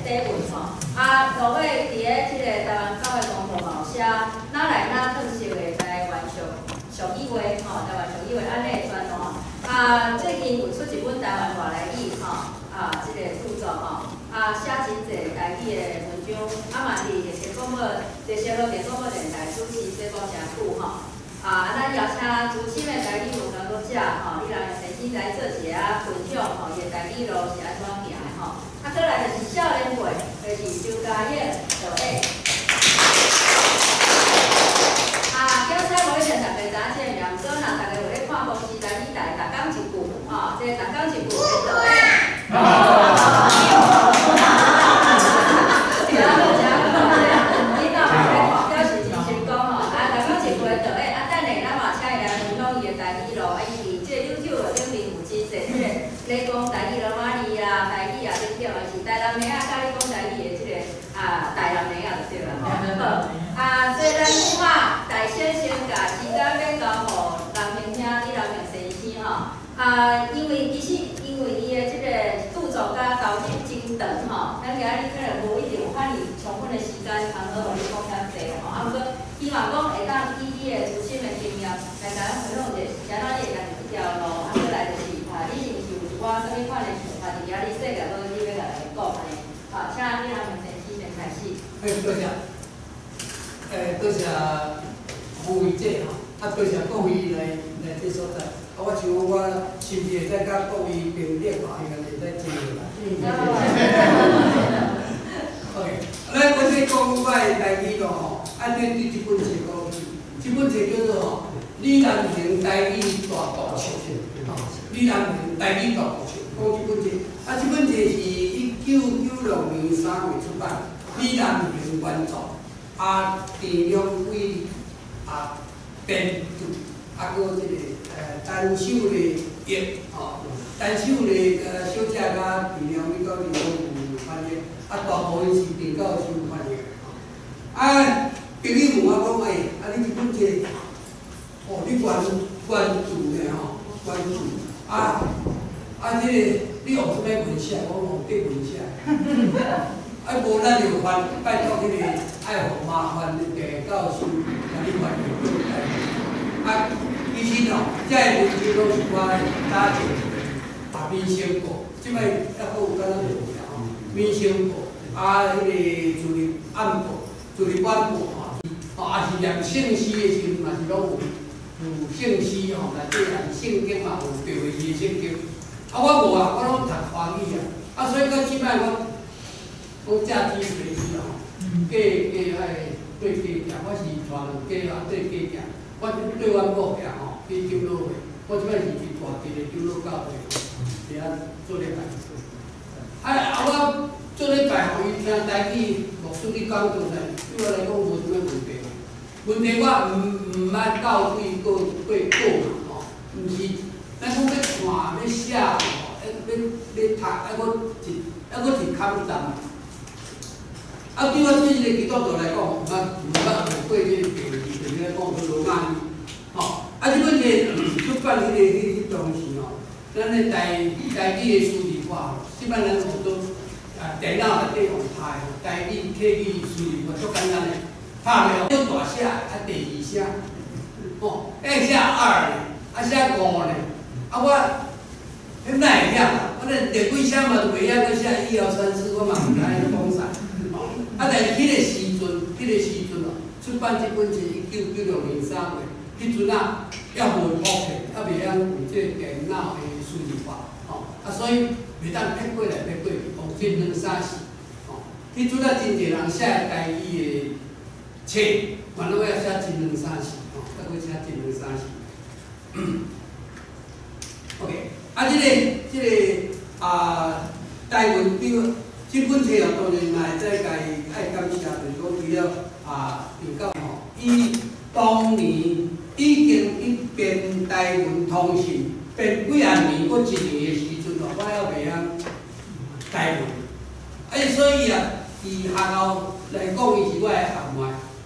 底蕴吼。啊，落尾佇咧這個台灣教會公報嘛有寫哪來哪特色的台灣俗俗語話吼，台灣俗語話按呢的專欄。啊，最近有出一本台灣外來語吼，啊，這個著作吼，啊，寫真濟台語的文章，啊嘛佇綠色廣播、綠色路電廣播電台主持節目誠久吼。啊，咱邀請資深的台語文學作者吼，李南榮先生來做一下仔分享吼，伊的台語路是按怎行的吼。啊，閣來就是少年輩，就是周嘉穎導演。啊，叫啥無一定逐家知影這個名，毋過若逐家有咧看公視台語台，逐工一句，吼，這逐工一句的導演。真好，真好，你若有咧看，表示真成功吼。啊，逐工一句的導演，啊，等下咱嘛請伊來分享伊的台語路，啊，伊佇這個 YouTube 頂面有真濟這個咧講台語羅馬字啊、台語啊等等，啊是台南妹仔教你講台語的這個啊，台南妹仔就對啦吼。好，啊，所以咱這馬大先先共時間欲交予南平兄李南平先生吼。啊，因為其實因為伊的這個著作佮投入真長吼，咱今日可能無一定有遐爾充分的時間通好予你講遐濟吼。啊，毋過希望講會當以你的資深的經驗來共咱分享一下，是按怎你會行佇這條路，啊，閣來就是啊，你是毋是有一寡啥物款的想法，佇遐你世界無你欲共咱講按呢？好，請李南平先生先開始。欸，多謝，欸，多謝胡慧姐吼，啊，多謝各位來來這所在。啊，我想我是毋是會使佮各位平等吼，應該會使坐落來。OK，咱我咧講我的台語路吼，啊，對對這本冊講起，這本冊叫做吼《李南平台語大道冊》，吼，李南平台語大道冊，講這本冊，啊，這本冊是1996年3月出版，李南平原作，啊，鄭良偉啊編著，啊，閣這個陳秀麗譯，吼，陳秀麗小姐佮鄭良偉教授攏有翻譯，啊，大部分是鄭教授翻譯，吼。啊，朋友問我講，欸，啊，你這本冊，哦，你原原著呢吼，原著，啊，啊，這個你用啥物文寫？我講用德文寫。啊，無咱就翻，拜託彼個愛予麻煩鄭教授共你翻譯做台語。啊，其實吼，這个文章攏是我早前啊，民生報，這擺猶閣有敢若無啦吼。民生報啊，彼個自立晚報、自立晚報吼，吼也是念聖詩的時陣嘛是攏有有聖詩吼，內底也是聖經嘛有白話字的聖經。啊，我無啊，我攏讀華語啊，啊，所以到這擺我講嫁雞隨雞吼，嫁嫁愛對家行，我是娶兩家啊對家行。我對阮某行吼去長老會，我這擺是佇大直的長老教會佇遐做禮拜。啊啊！我做禮拜予伊聽台語，牧師去講道呢，對我來講無啥物問題。問題我毋捌教會過過過嘛吼，毋是，咱講欲看欲寫吼，欲欲讀，猶閣一猶閣一坎站。啊，對我這一個基督徒來講，毋捌學過這個白話字，就是咧講做羅馬語，吼。啊，這本冊出版彼個彼彼當時吼，咱咧台台語的輸入法，這擺咱學做啊電腦內底用拍的，台語客語輸入法足簡單的，拍落小大寫啊，第二聲，吼，愛寫二呢，啊寫五呢，啊我彼哪會曉啊？我連第幾聲嘛都袂曉，閣寫一二三四，我嘛毋知影講啥。啊！但是彼個時陣，彼個時陣哦，出版這本冊1996年3月，彼陣啊，猶無普及，猶袂曉用這個電腦的輸入法，吼啊，所以袂當撇過來撇過去，用這兩三四，吼。彼陣啊，真濟人寫台語的冊，嘛攏愛寫一兩三四，吼，猶閣寫一兩三四。OK，啊，這個這個啊，台文對。這本冊哦，當然嘛會使共伊愛感謝，就是講除了啊，鄭教吼，伊當年已經去編台文通訊，編幾仔年，閣一年的時陣哦，我猶袂曉台文，啊，所以啊，佇學校來講，伊是我的學妹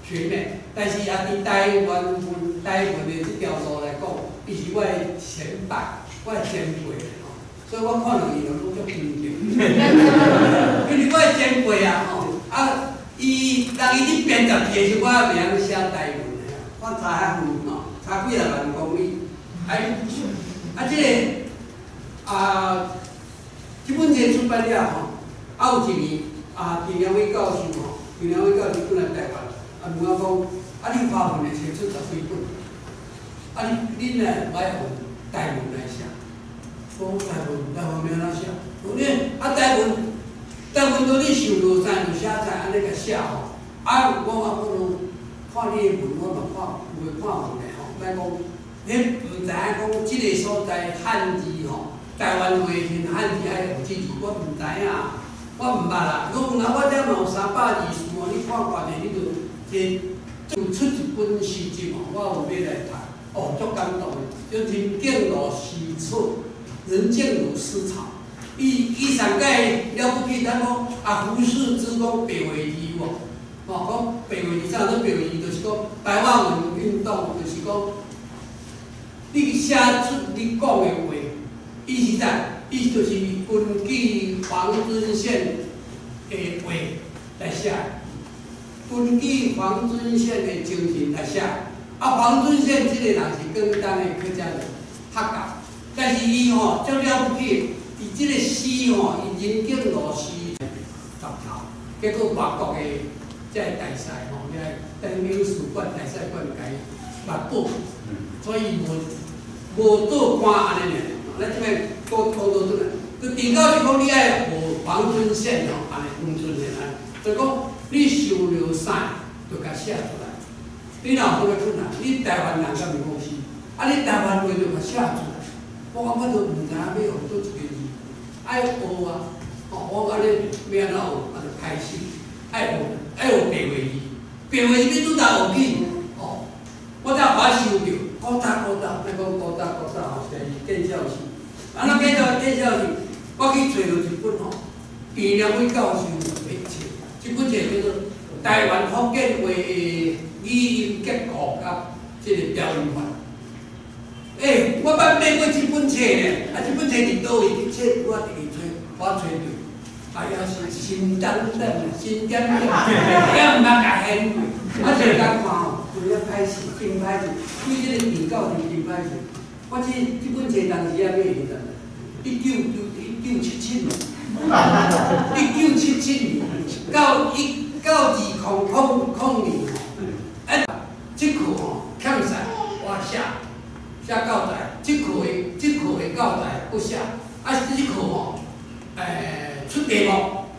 學妹，但是啊，佇台灣文台文的這條路來講，伊是我的前輩，我的前輩吼，所以我看著伊攏攏足尊敬。因為我的歲啊吼，啊，伊人伊咧編雜誌的時，我還袂曉寫台文的，我差較遠吼，差幾若萬公里。哎，啊，這個啊，這本冊出版了吼，啊有一年啊，陳良偉教授吼，陳良偉教授轉來台灣，啊問我講，啊你華文的冊出十幾本，啊你恁來愛用台文來寫？講台文，台文欲按怎寫？講你啊台文，台文都你想落啥就寫啥，按呢共寫吼。啊，我啊我攏看你的文，我嘛看有會看文的吼，莫講，你毋知影講這个所在漢字吼，台灣話是漢字愛用這字，我毋知影，我毋捌啦。我問啊，我遮嘛有320哦，你看懸的，你就這就出一本詩集吼，我有買來讀，哦，足感動的，叫人間路詩草，人間如詩草。伊伊上蓋了不起，咱講啊，胡適之講白話字無？吼，講白話字，啥叫白話字？就是講白話文運動，就是講你寫出你講的話，伊是啥？伊就是根據黃遵憲的話來寫，根據黃遵憲的精神來寫。啊，黃遵憲這個人是廣東的客家人，客家，但是伊吼足了不起。伊這個詩吼，伊人間路詩十頭，結果外國的這個大使吼，遐等領事館大使館共伊拔報，所以無無做官按呢爾。咱這擺講講到陣來，就陳教授講你愛學黃遵憲吼，按呢黃遵憲按呢，就講你想著啥，就共寫出來。你若有啥物困難，你台灣人敢袂講是，啊你台灣話就共寫出來。我感覺都毋知影欲學佗一个字，愛學啊！吼，我按呢欲按怎學，啊就開始愛學，愛學白話字，白話字欲拄搭學起，吼，我才我想著古早古早，咱講古早古早吼，實在是見笑死。按怎見笑見笑死？我去揣著一本吼，陳良偉教授的冊，這本冊叫做《台灣福建話的語音結構佮這個標音法》。欸，我捌買過這本冊呢，啊，這本冊佇佗位去冊，我直直揣，我揣著，哎呀，是心點點，心點點，也毋捌共掀過，啊，就共看吼，有影歹勢，真歹勢，對這個陳教授真歹勢。我這這本冊當時仔買的時陣，1977年，1977年到一到2000年吼，啊，這課吼欠債，我寫。寫教材，這課的這課的教材閣寫，啊，這課吼，出題目，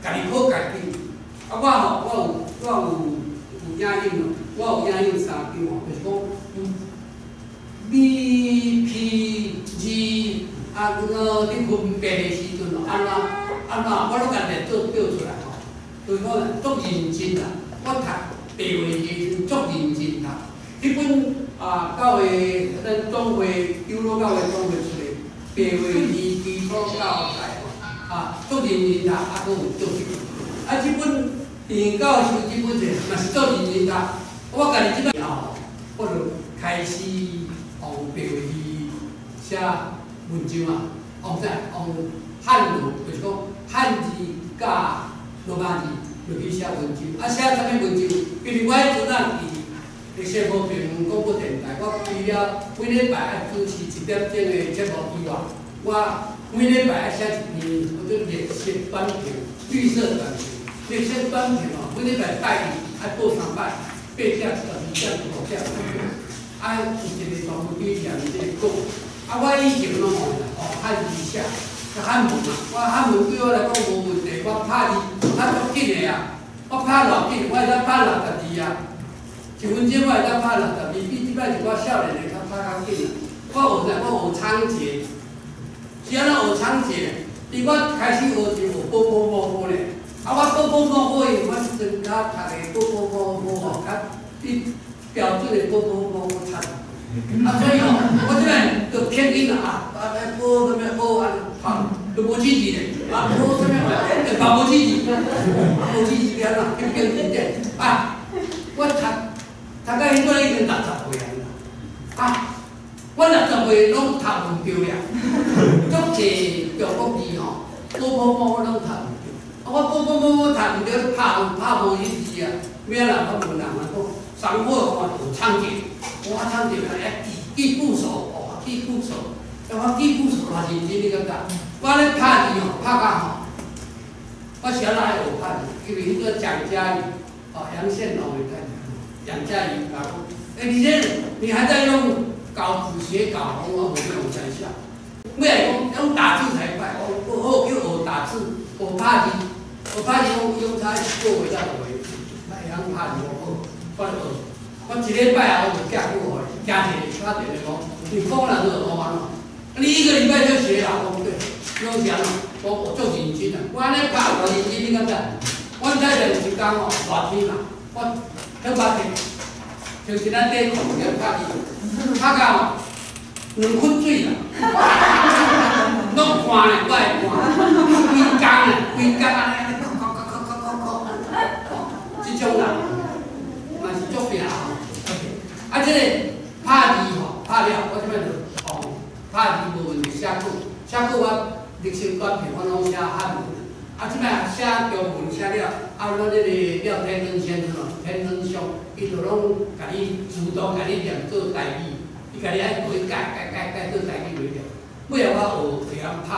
家己考家己。啊，我吼，我有我有有影印哦，我有影印三張吼，就是講 B P G 啊，個你分別的時陣哦，按怎按怎，我攏共列做表出來吼，就是講足認真啦。我讀白話字時陣足認真讀，彼本。啊，教會咱總會長老教會總會出的白話字基礎教材吼，啊，足認真讀，啊，閣有做筆記。啊，這本陳教授這本冊嘛是足認真讀。我家己這擺後，我就開始用白話字寫文章啊，用啥？用漢語，就是講漢字佮羅馬字落去寫文章。啊，寫啥物文章？因為我彼陣仔佇綠色和平廣播電台，我除了每禮拜愛主持一點鐘的節目以外，我每禮拜愛寫一篇叫做綠色短評，綠色短評，綠色短評哦，每禮拜拜一愛報三擺，8點、12點、5點。啊，有一個專門主持人這個講，啊，我以前攏吼，哦，漢字寫，漢文啊，我漢文對我來講無問題，我拍字拍足緊的啊，我拍偌緊，我會當拍60字啊。一分鐘我會當拍60字，比這擺一寡少年的較拍較緊啊。我學啥？我學倉頡，是按怎學倉頡？伊我開始學是學波波摸摸咧，啊，我波波摸摸因為我時陣較讀的波波摸摸吼，較比標準的波波摸摸差。啊，所以吼，我這擺就拼音啊，啊，啊，波啥物波啊，哈，就無字字咧，啊，波啥物，就嘛無字字，無字字欲按怎？去編字典啊，我讀。讀到彼陣已經60歲啊！啊，我60歲攏讀毋著了，足濟中國字吼，波波摸攏讀毋著。啊，我我我我讀毋著，拍拍無彼字啊，咩人我問人啊講，上課看有倉頡，我倉頡啊，記記部首，哦，記部首，我記部首偌認真，你感覺？我咧拍字吼，拍甲吼，我是按怎來學拍字？因為彼個蔣嘉怡，哦，楊憲宏的太太，蔣嘉怡講，欸，你還在用稿紙寫稿，我無用在下。尾來講用打字才快，我好去學打字，學拍字，學拍字我用才一個月才學會，會曉拍字我好，我就學。我一禮拜啊，我就寄過予伊，寄一個，打電話講，你講了就學完了，你一個禮拜就學了，我講對，用啥咯？我足認真啊，我按呢拍偌認真，你敢知？阮太太有一工吼，熱天嘛，我去目穿一領短褲咧拍字，拍到吼兩窟水啦，攏汗咧，我會汗，規工咧，規工按呢按呢，扣扣扣扣扣扣扣，這種人嘛是足拼吼。啊，這個拍字吼，拍了，我這擺就哦，拍字無問題，寫稿，寫稿我歷史短篇我攏寫漢文。啊，這擺寫中文寫了，啊，咱這個廖天恩先生哦，天恩兄，伊就攏共你自動共你念做台語，伊共你愛去改改改改做台語袂了。尾仔我學會曉拍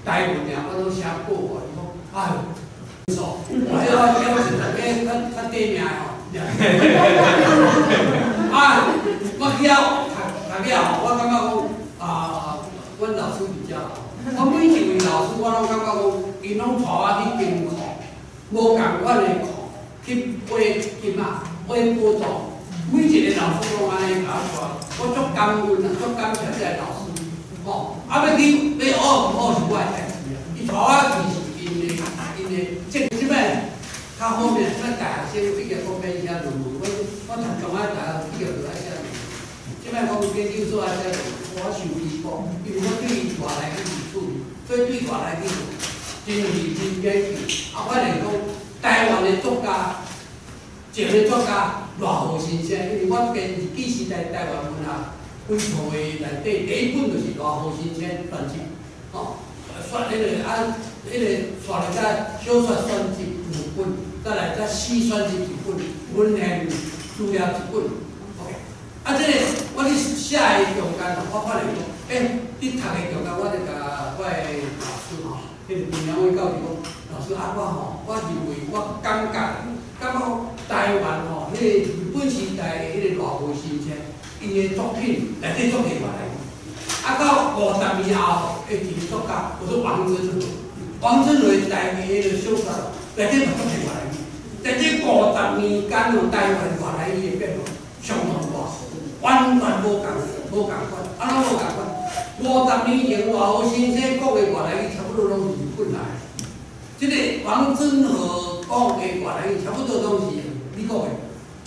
台文爾，我攏寫稿予伊講，哎呦，錯，我這我是較較較短命的吼。啊，我去遐讀讀了吼，我感覺講啊，阮老師比較好。我每一位老師，我攏感覺講，𪜶攏帶我去金庫，無仝款的庫去挖金仔，挖寶藏。每一個老師攏按呢共我帶，我足感恩啊，足感謝這個老師。吼，啊，欲去欲學毋學是我的代誌啊。伊帶我去是𪜶的，𪜶的，這這擺較好命，這大學生畢業講欲寫論文，我讀中學大學畢業就愛寫論文。這擺講研究所愛寫論文，我受欺負，因為我對外來語有趣味，所以對外來語真是真研究。啊，我來講，台灣的作家，前的作家賴和先生，因為我編日據時代台灣文學幾套的內底，第一本就是賴和先生傳集，吼，選彼個啊，彼個紲來才小說選集兩本，再來才詩選集一本，文獻資料一本，OK。啊，這個我咧寫的中間吼，我發現講，欸，佇讀的中間，我就共我的老師吼，彼個陳良偉教授講，老師啊，我吼，我認為我感覺，感覺台灣吼，彼個日本時代的彼個賴和先生，𪜶的作品內底足濟外來語。啊，到50年後，欸，一個作家叫做王禎和，王禎和台語彼個小說內底嘛足濟外來語。在這50年間哦，台灣外來語的變化相當大，完全無仝無仝款，按怎無仝款？50年前賴和先生講的外來語，差不多攏是日本來的。這個王禎和講的外來語，差不多攏是美國的、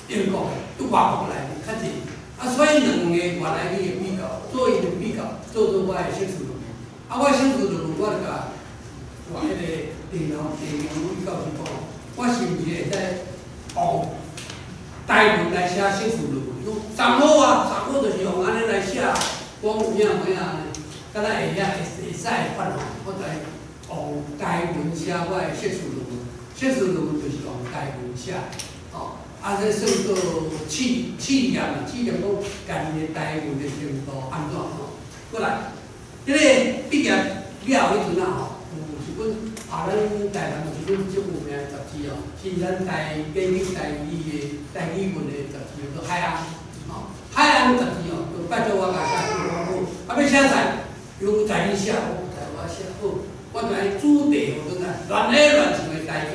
英國的、佇外國來的較濟。啊，所以兩個外來語的比較，做𪜶的比較，做做我的碩士論文。啊，我碩士論文我就共我彼個鄭良鄭良偉教授講，我是毋是會使用台文來寫碩士論文？伊講上好啊，上好就是用按呢來寫。講有影無影呢？敢若會曉會會使會發吼，我就用台文寫我的碩士論文。碩士論文就是用台文寫，吼。啊，這算做試試驗啊，試驗講家己的台文的程度按怎吼。過來，這個畢業了彼陣啊吼，有一本啊，咱台灣有一本足有名的雜誌哦，是咱台研究台語的台語文的雜誌，叫做《海岸》吼，《海岸》雜誌哦，就拜託我共寫，我講好，啊欲寫啥？伊講在你寫，我在我寫好，我就按主題號做啥？亂下亂唱的台語。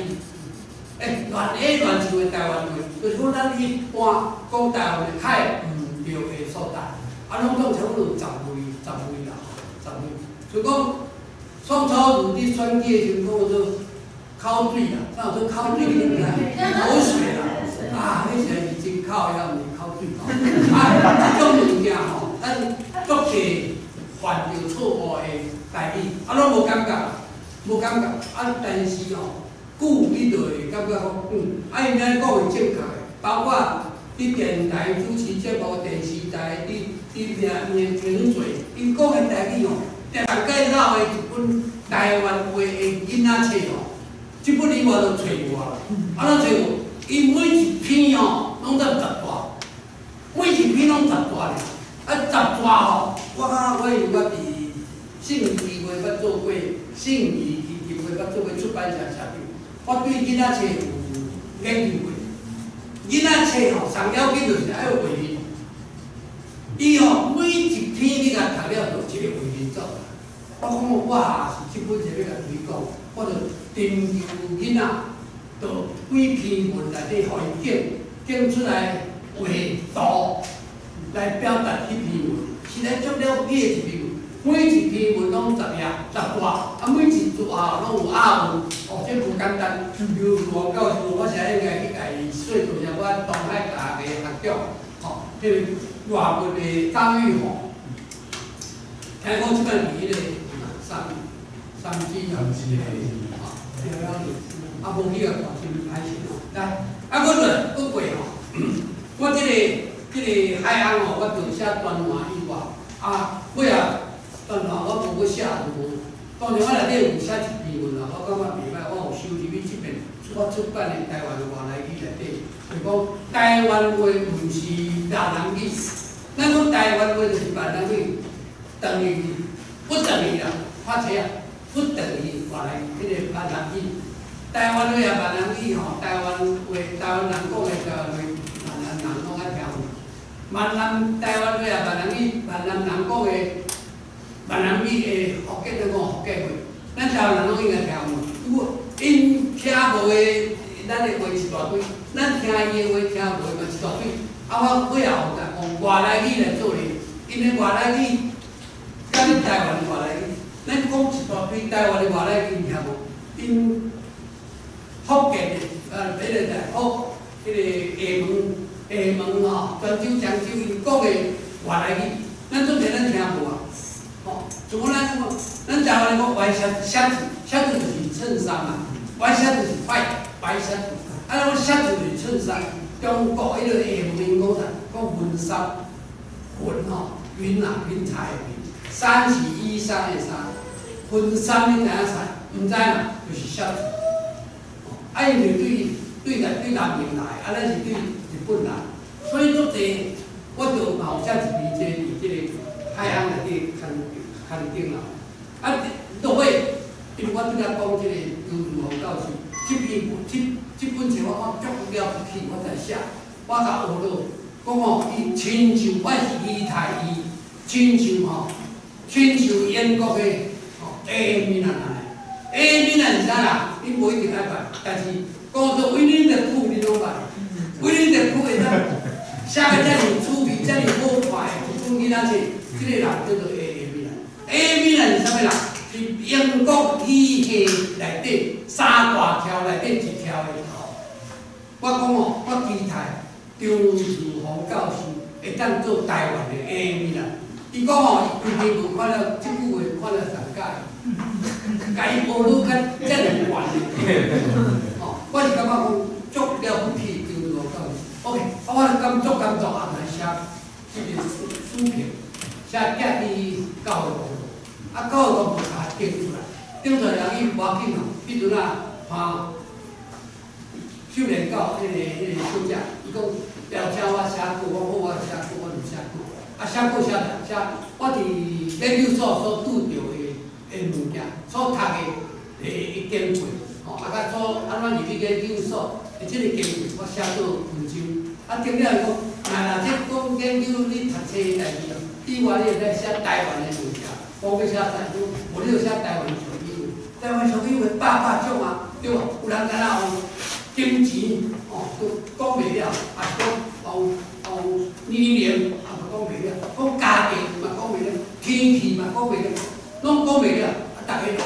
欸，亂下亂唱的台灣話，就是講咱一般講台灣話較會毋著的所在，啊，攏總差不多有10位，10位啦，吼，十位。所以講，宋朝如佇選舉的時陣講做口水啦，啥叫做口水？你知？口水啦，啊，彼時是真口的，抑毋是口水吼。啊，這種物件吼，咱足濟犯著錯誤的台語，啊，攏無感覺，無感覺，啊，但是吼，久你就會感覺講，啊，𪜶咧講是正確的，包括佇電台主持節目、電視台，佇佇名名名嘴，𪜶講的台語吼，逐擺介紹的一本台灣話的囡仔冊吼，這本以外就揣無啊。啊，怎揣無？伊每一篇吼，攏占10段，每一篇攏十段爾。啊，十段吼，我感覺我因為我佇信義基金會捌做過，信義基金會捌做過出版社社長，我對囡仔冊有研究過。囡仔冊吼，上要緊就是愛有畫面。伊吼每一篇你共讀了，就一個畫面做。我講我也是這本冊欲共推廣，我就徵求囡仔，就幾篇文內底，予伊揀揀出來畫圖來表達彼篇文，實在足了解一篇文。每一篇文攏10頁10段，啊每一段攏有押韻，哦，這無簡單。劉王教授，我實在應該去共伊說多謝我東海大學的學長，吼，彼個外文的張玉宏，聽講這擺佇彼個三芝三芝吼，對了，啊無去共看真歹勢吼。來，啊，阮落閣過吼，我這個海翁吼，我就寫專欄以外，啊，尾仔專欄我無閣寫無，當然我內底有寫一篇文啦，我感覺袂歹，我有收入去這遍我出版的台灣外來語內底，就講台灣話毋是閩南語，咱講台灣話就是閩南語，等於不等於啦，拍冊啊，不等於外來彼個閩南語。台灣話也閩南語吼，台灣話台灣人講的台灣話，閩南人攏愛聽有。閩南台灣話也閩南語，閩南人講的閩南語的福建人講福建話，咱台灣人攏應該聽有。如果𪜶聽無的，咱的話一大堆，咱聽伊的話聽無的嘛一大堆。啊，我尾後就講外來語來做例，因為外來語佮恁台灣的外來語，咱講一大堆台灣的外來語，聽無？𪜶福建的，彼個在福，彼個廈門吼，泉州、漳州𪜶講的外來語，咱做者咱聽無啊？吼，像講咱講，咱台灣講白衫恤子，恤子就是襯衫嘛，白衫就是白白衫，啊，咱講恤子就是襯衫。中國彼個廈門𪜶講啥？講雲衫，雲吼，雲啊，雲彩的雲，衫是衣衫的衫，雲衫你知影啥？毋知嘛，就是恤子。啊，𪜶就對南明來，啊，咱是對日本來，所以足濟，我就嘛有寫一篇這佇這個海翁內底刊刊登啦。啊，落尾，因為我拄才講這個劉如宏教授，這篇這這本冊我看足了不起，我才寫，我共學落，講吼，伊親像我是期待伊，親像吼，親像英國的吼 A 米蘭安呢，A 米蘭是啥啦？恁無一定愛捌，但是講做威廉的普你攏捌，威廉的普會當寫個遮爾趣味、遮爾好看的一本囡仔冊，這個人叫做 A 米蘭。A 米蘭是啥物人？是英國語系內底三大柱內底一柱的頭。我講哦，我期待張樹宏教授會當做台灣的 A 米蘭。伊講吼，伊規篇文看了，這句話看了上喜歡，共伊學愈較遮爾懸的。吼，我是感覺講足了不起張樹宏教授。OK，啊，我感足感動，也來寫這個書評，寫寄佇教育部。啊，教育部共登出來，登出來人伊無要緊吼，彼陣啊，潘秀蓮教彼個小姐，伊講要請我寫稿，我好我寫稿，我就寫稿。啊，寫稿寫啥？寫我佇研究所所拄著的物件，所讀的經過，吼，啊，佮所按怎入去研究所的這個經過，我寫做文章。啊，頂了伊講，若若這講研究你讀冊的代志哦，以外你會使寫台灣的物件。講欲寫台語，無你就寫台灣俗語話，台灣俗語話百百種啊，對無？有人敢若用金錢，吼，都講袂了，也是講用年齡，也嘛講袂了，講家庭嘛講袂了，天氣嘛講袂了，攏講袂了，啊，逐个攏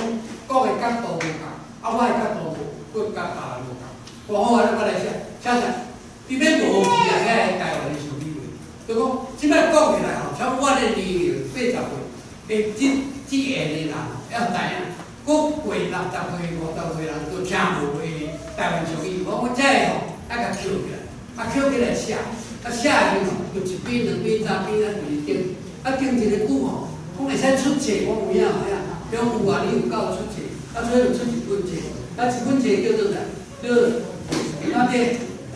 講的角度無仝，啊，我的角度無，閣佮別人無仝。講好啊，我來寫，寫啥？伊欲無去啊，遐个台灣的俗語話，就講這擺講起來吼，像我的年齡80歲。的這下的人要知影，閣過60歲、50歲人都聽無的台灣俗語。我講這個吼，愛共抾起來，啊抾起來寫，啊寫的時吼，就一篇、兩篇、三篇啊，規直頂，啊頂一个久吼，講會使出冊，我有影有影，中有啊，你有夠出冊，啊，所以就出一本冊，啊，一本冊叫做啥？叫咱這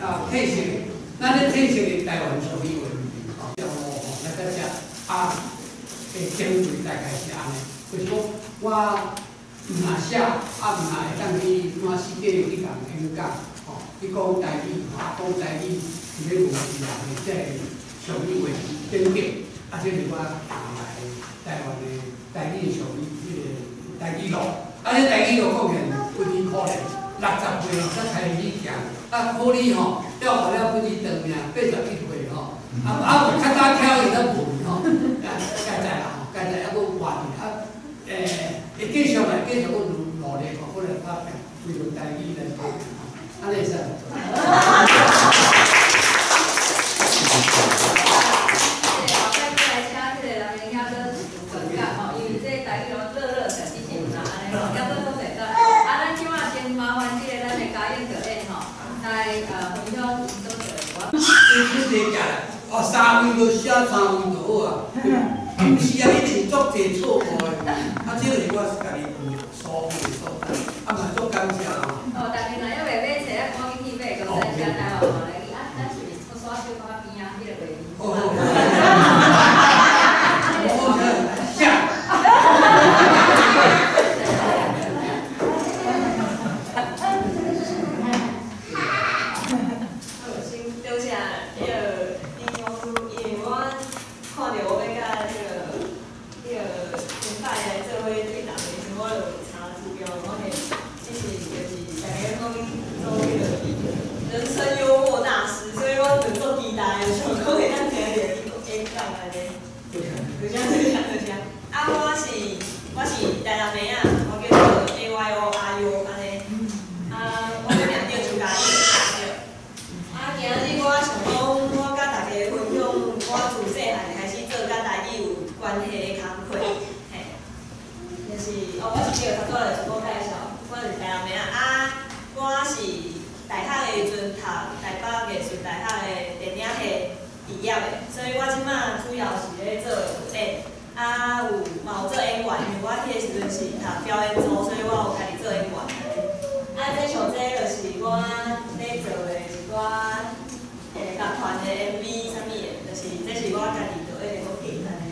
啊特色的，咱咧特色的台灣俗語話，吼，條路吼來到遮，啊，的經緯大概是按呢，就是講我毋若寫，啊毋若會當去滿世界去共演講，吼，去講台語，啊，講台語是咧無是人的這個俗語話等等，啊，這是我來台灣的台語的俗語，彼個台語錄，啊，這台語錄講起來有點可憐，60歲吼才開始行，啊，苦你吼，了後了本伊長命81歲吼，啊啊，較早巧伊都無去吼，啊，佳哉啦吼，佳哉猶閣活佇啊，會繼續來，繼續閣努努力吼，閣來拍拼，為著台語來拍拼吼，按呢會使無？後擺閣來請這個南明兄閣轉講吼，因為這台語攏熱熱的，其實有啦，按呢吼，猶閣講袂到。啊，咱這馬先麻煩這個咱的嘉應導演吼，來分享伊所做的歌。你你食哦，三位就寫三位就好啊。毋是啊，一定足濟錯誤的。啊，這個是我家己有疏忽的所在，啊嘛足感謝吼。哦，大家若猶未買冊，啊，趕緊去買，閣再請台灣嘛來去。啊，咱是毋是煞小可仔邊仔彼個畫面？哦哦。我寫。好，先多謝彼個林老師，因為我看著我欲佮彼個前擺來做伙對談的時陣，我就有查資料，我發現其實就是大家講做彼個人生幽默大師，所以我就足期待，想講會當聽著伊演講按呢。多謝多謝多謝。啊，我是台南妹仔，我叫做 AYO 阿優按呢。啊，我本名叫周嘉穎，對。啊，今日我想講，我佮大家分享我自細漢開始做佮台語有關係的工課，嘿。就是哦，我是對，頭拄仔就是講介紹，我是台南妹仔，啊，我是大學的時陣讀台北藝術大學的電影系畢業的，所以我這馬主要是咧做導演，啊有嘛有做演員，因為我彼個時陣是讀表演組，所以我有家己做演員。啊，這像這就是我咧做的一寡樂團的 MV 啥物的，就是這是我家己導演的作品，按呢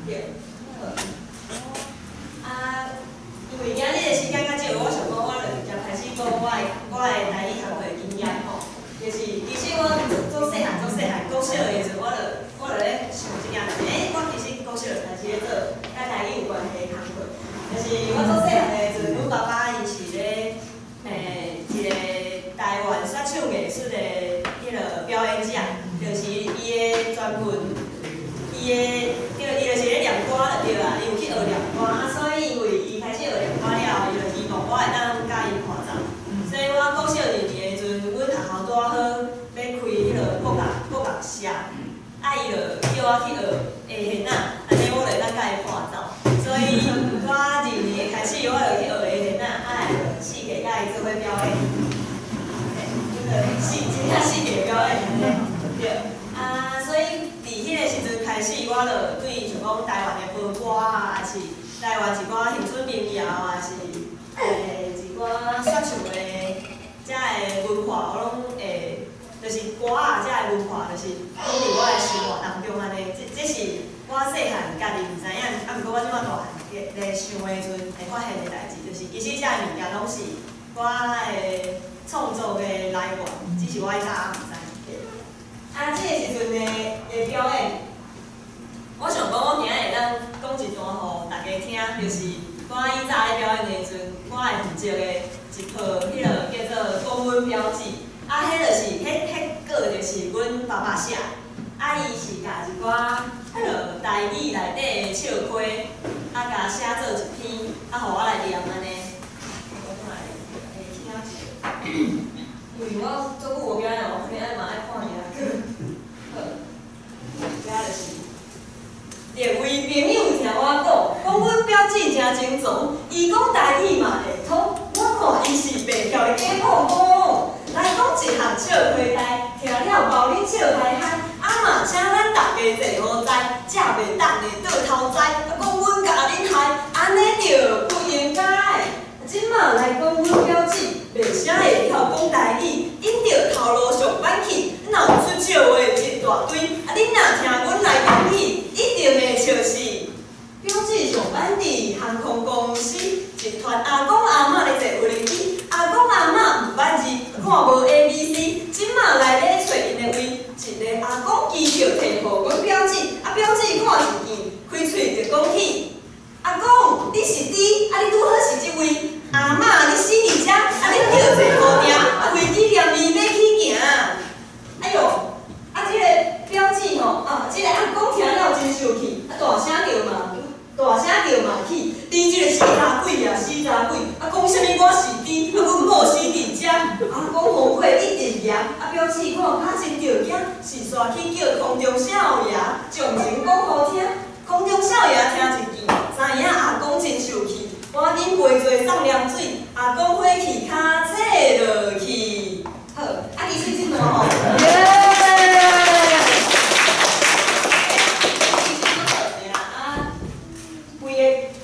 對。好。啊，因為今日的時間較少，我想講我就直接開始講我的台語工課的經驗吼。就是其實我做細漢做細漢，國小的時陣，我就咧想這件代誌，欸，我其實國小就開始咧做佮台語有關係的工課。就是我做細漢的時陣，阮爸爸伊是咧一個台灣說唱藝術的彼個表演者，就是伊的專門，伊的對，伊就是咧念歌就對啦，伊有去學念歌，啊，所以因為伊開始學念歌了後，伊就希望我會當佮伊伴奏。所以我國小二年的時陣，阮學校拄仔好欲開彼個國樂社，啊，伊就叫我去學下弦仔，按呢我就會當佮伊伴奏。所以我二年開始，我就去學下弦仔，啊，就四界佮伊做伙表演。嘿，阮就四真正四界表演按呢，對。啊，所以佇彼個時陣開始，我就對像講台灣的褒歌啊，抑是台灣一寡鄉村民謠啊，抑是一寡說唱的遮个文化，我攏會，就是歌仔遮个文化，就是攏佇我的生活當中按呢。這是我細漢家己毋知影，啊，毋過我這馬大漢咧想的時陣，會發現的代誌，就是其實遮个物件攏是我的創作的來源，只是我以早毋知。啊，這個時陣的表演，我想講，我今仔會當講一段予大家聽，就是我以早咧表演的時陣，我會負責的一套彼個叫做講阮表姊，啊，彼就是彼彼個就是阮爸爸寫，啊，伊是共一寡彼個台語內底的笑話，啊，共寫做一篇，啊，予我來念按呢。我來會聽一下，因為我足久無表演，我可能愛嘛愛看一下。好，遮就是。列位朋友聽我講，講阮表姊誠精壯，伊講台語嘛會通，我看伊是袂曉的假碰碰。來講一項笑話代，聽了包恁笑開頷。啊嘛，請咱大家坐好在，食袂等的倒頭栽。啊，講阮共恁害，按呢就不應該。這馬來講阮表姊，袂啥會曉講台語，𪜶著頭路上班去，若有出笑話一大堆。啊，恁若聽阮來講起，一定會笑死。表姊上班佇航空公司，一團阿公阿嬤咧坐無人機，阿公阿嬤毋捌字，看無 A B C，這馬來咧揣𪜶的位，一个阿公機票提予阮表姊，啊表姊看一見，開喙就講起。阿公，你是豬，啊你拄好是這位。阿嬤，你死佇遮，啊你叫坐雨埕，啊飛機連伊欲起行。哎喲，啊這个表姊吼，啊這个阿公聽了真生氣，啊大聲叫罵，大聲叫罵起，你這个死查鬼啊，死查鬼！啊講啥物我是豬，啊阮某死佇遮，阿公後悔一直行，啊表姊看較真著驚，是煞去叫空中少爺，將情講予聽，空中少爺聽一見，知影阿公真生氣，趕緊陪罪送涼水，阿公火氣跤切落去。好，啊其實這段吼，其實這啊，規个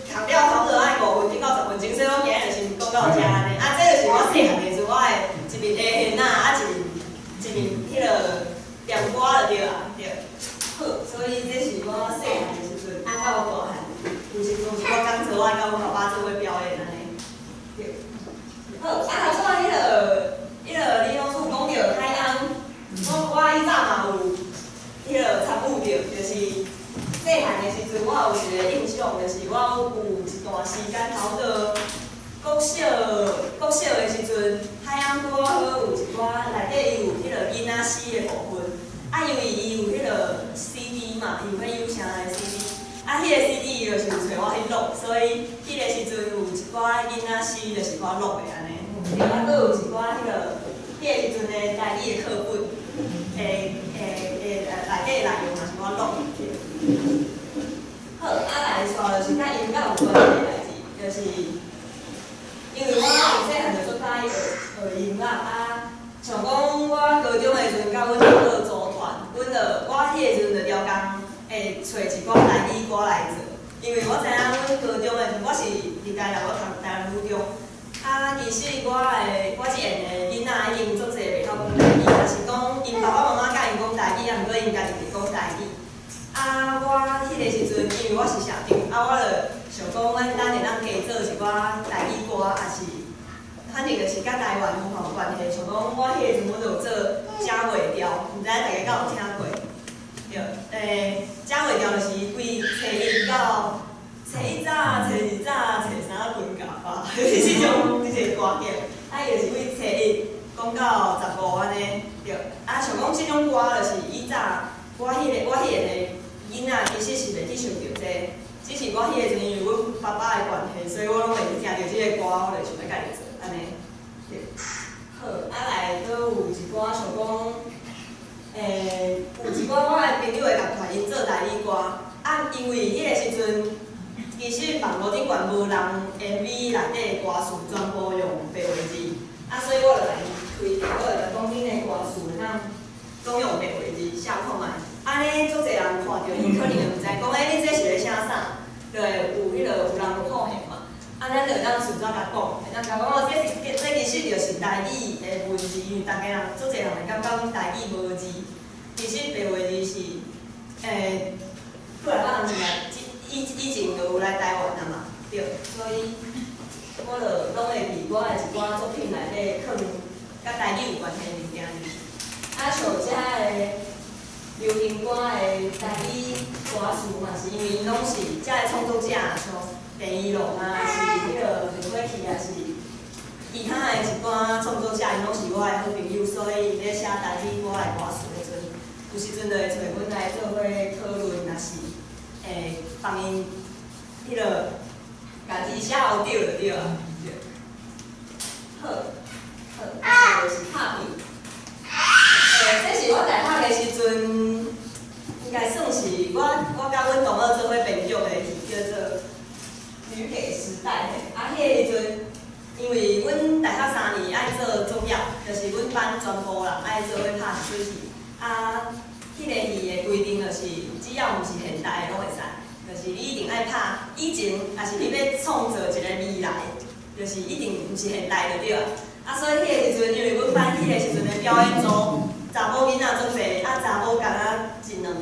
讀了差不多愛5分鐘到10分鐘，所以我今日就先講到遮按呢。啊，這就是我細漢的時陣，我的一面下現仔，啊一面一面彼个念歌就對啊，對。好，所以這是我細漢的時陣，啊到大漢，有時陣有一寡講座，我愛佮阮爸爸做伙表演按呢。對。好，啊頭拄仔彼个李老師有講著海翁，我以早嘛有彼个參與著，就是細漢的時陣，我有一个印象，就是我有一段時間差不多國小的時陣，海翁拄仔好有一寡內底伊有彼个囡仔詩的部分，啊因為伊有彼个 CD 嘛，伊有彼有聲的 CD，啊彼个 CD 伊就是有揣我去錄，所以彼个時陣有一寡囡仔詩就是我錄的按呢。對，啊，閣有一寡彼个彼个時陣的台語的課本，的內底內容嘛是我錄的。好，啊來紲就是佮音樂有關係的代誌，就是因為我從細漢就足喜歡學學音樂啊，像講我高中的時陣，佮阮同學組團，阮就我彼个時陣就超工會揣一寡台語歌來做，因為我知影阮高中的時陣，我是佇台南，我讀台南女中。啊，其實我這緣的囡仔已經足濟袂曉講台語，若是講𪜶爸爸媽媽教𪜶講台語，啊，毋過𪜶家己袂講台語。啊，我彼个時陣，因為我是社長，啊，我就想講，咱會當加做一寡台語歌，抑是反正就是佮台灣有關係。像講我彼个時陣，我就有做遮袂調，毋知影大家敢有聽過？對，遮袂調就是規初一到初一早、初二早、初三睏覺吧，這種這個歌曲，啊，伊就是對初一講到15按呢，對。啊，像講這種歌，就是以早我彼个囡仔其實是袂去想著這個，只是我彼个時陣因為阮爸爸的關係，所以我攏會去聽著這个歌，我就想欲家己做按呢。對。好，啊來閣有一寡像講，有一寡我的朋友的樂團，𪜶做台語歌，啊，因為彼个時陣，其實網路頂懸無人 MV 內底的歌詞全部用白話字，啊，所以我就共𪜶推薦，我就共講恁的歌詞會當攏用白話字寫看覓，按呢足濟人看著伊可能會毋知講，欸，你這是咧寫啥？就會有彼个有人有好興嘛，啊，咱就會當順紙共講，會當共講哦，這是這其實就是台語的文字，因為逐家人足濟人會感覺講台語無字，其實白話字是，過來百人來。以前就有來台灣啊嘛，對，所以我就攏會佇我的一寡作品內底囥佮台語有關係的物件。啊，像遮的流行歌的台語歌詞嘛，是因為𪜶攏是遮的創作者，像鄭宜農啊，是彼个劉火氣，也是其他的一寡創作者，𪜶攏是我的好朋友，所以𪜶咧寫台語歌的歌詞的時陣，有時陣就會揣阮來做伙討論，若是會幫𪜶彼个共字寫予對就對啊。對。好，好，啊，就是拍片。這是我大學的時陣，應該算是我佮阮同學做伙編劇的戲，叫做《女給時代》。啊，彼個時陣，因為阮大學3年愛做作業，就是阮班全部人愛做伙拍一齣戲。啊，彼个戲的規定就是，只要毋是現代的攏會使，就是你一定愛拍以前，抑是你欲創造一個未來。就是一定毋是現代就對啊。啊，所以彼个時陣，因為阮班彼個時陣的表演組，查某囡仔足濟，啊查某敢若一兩個，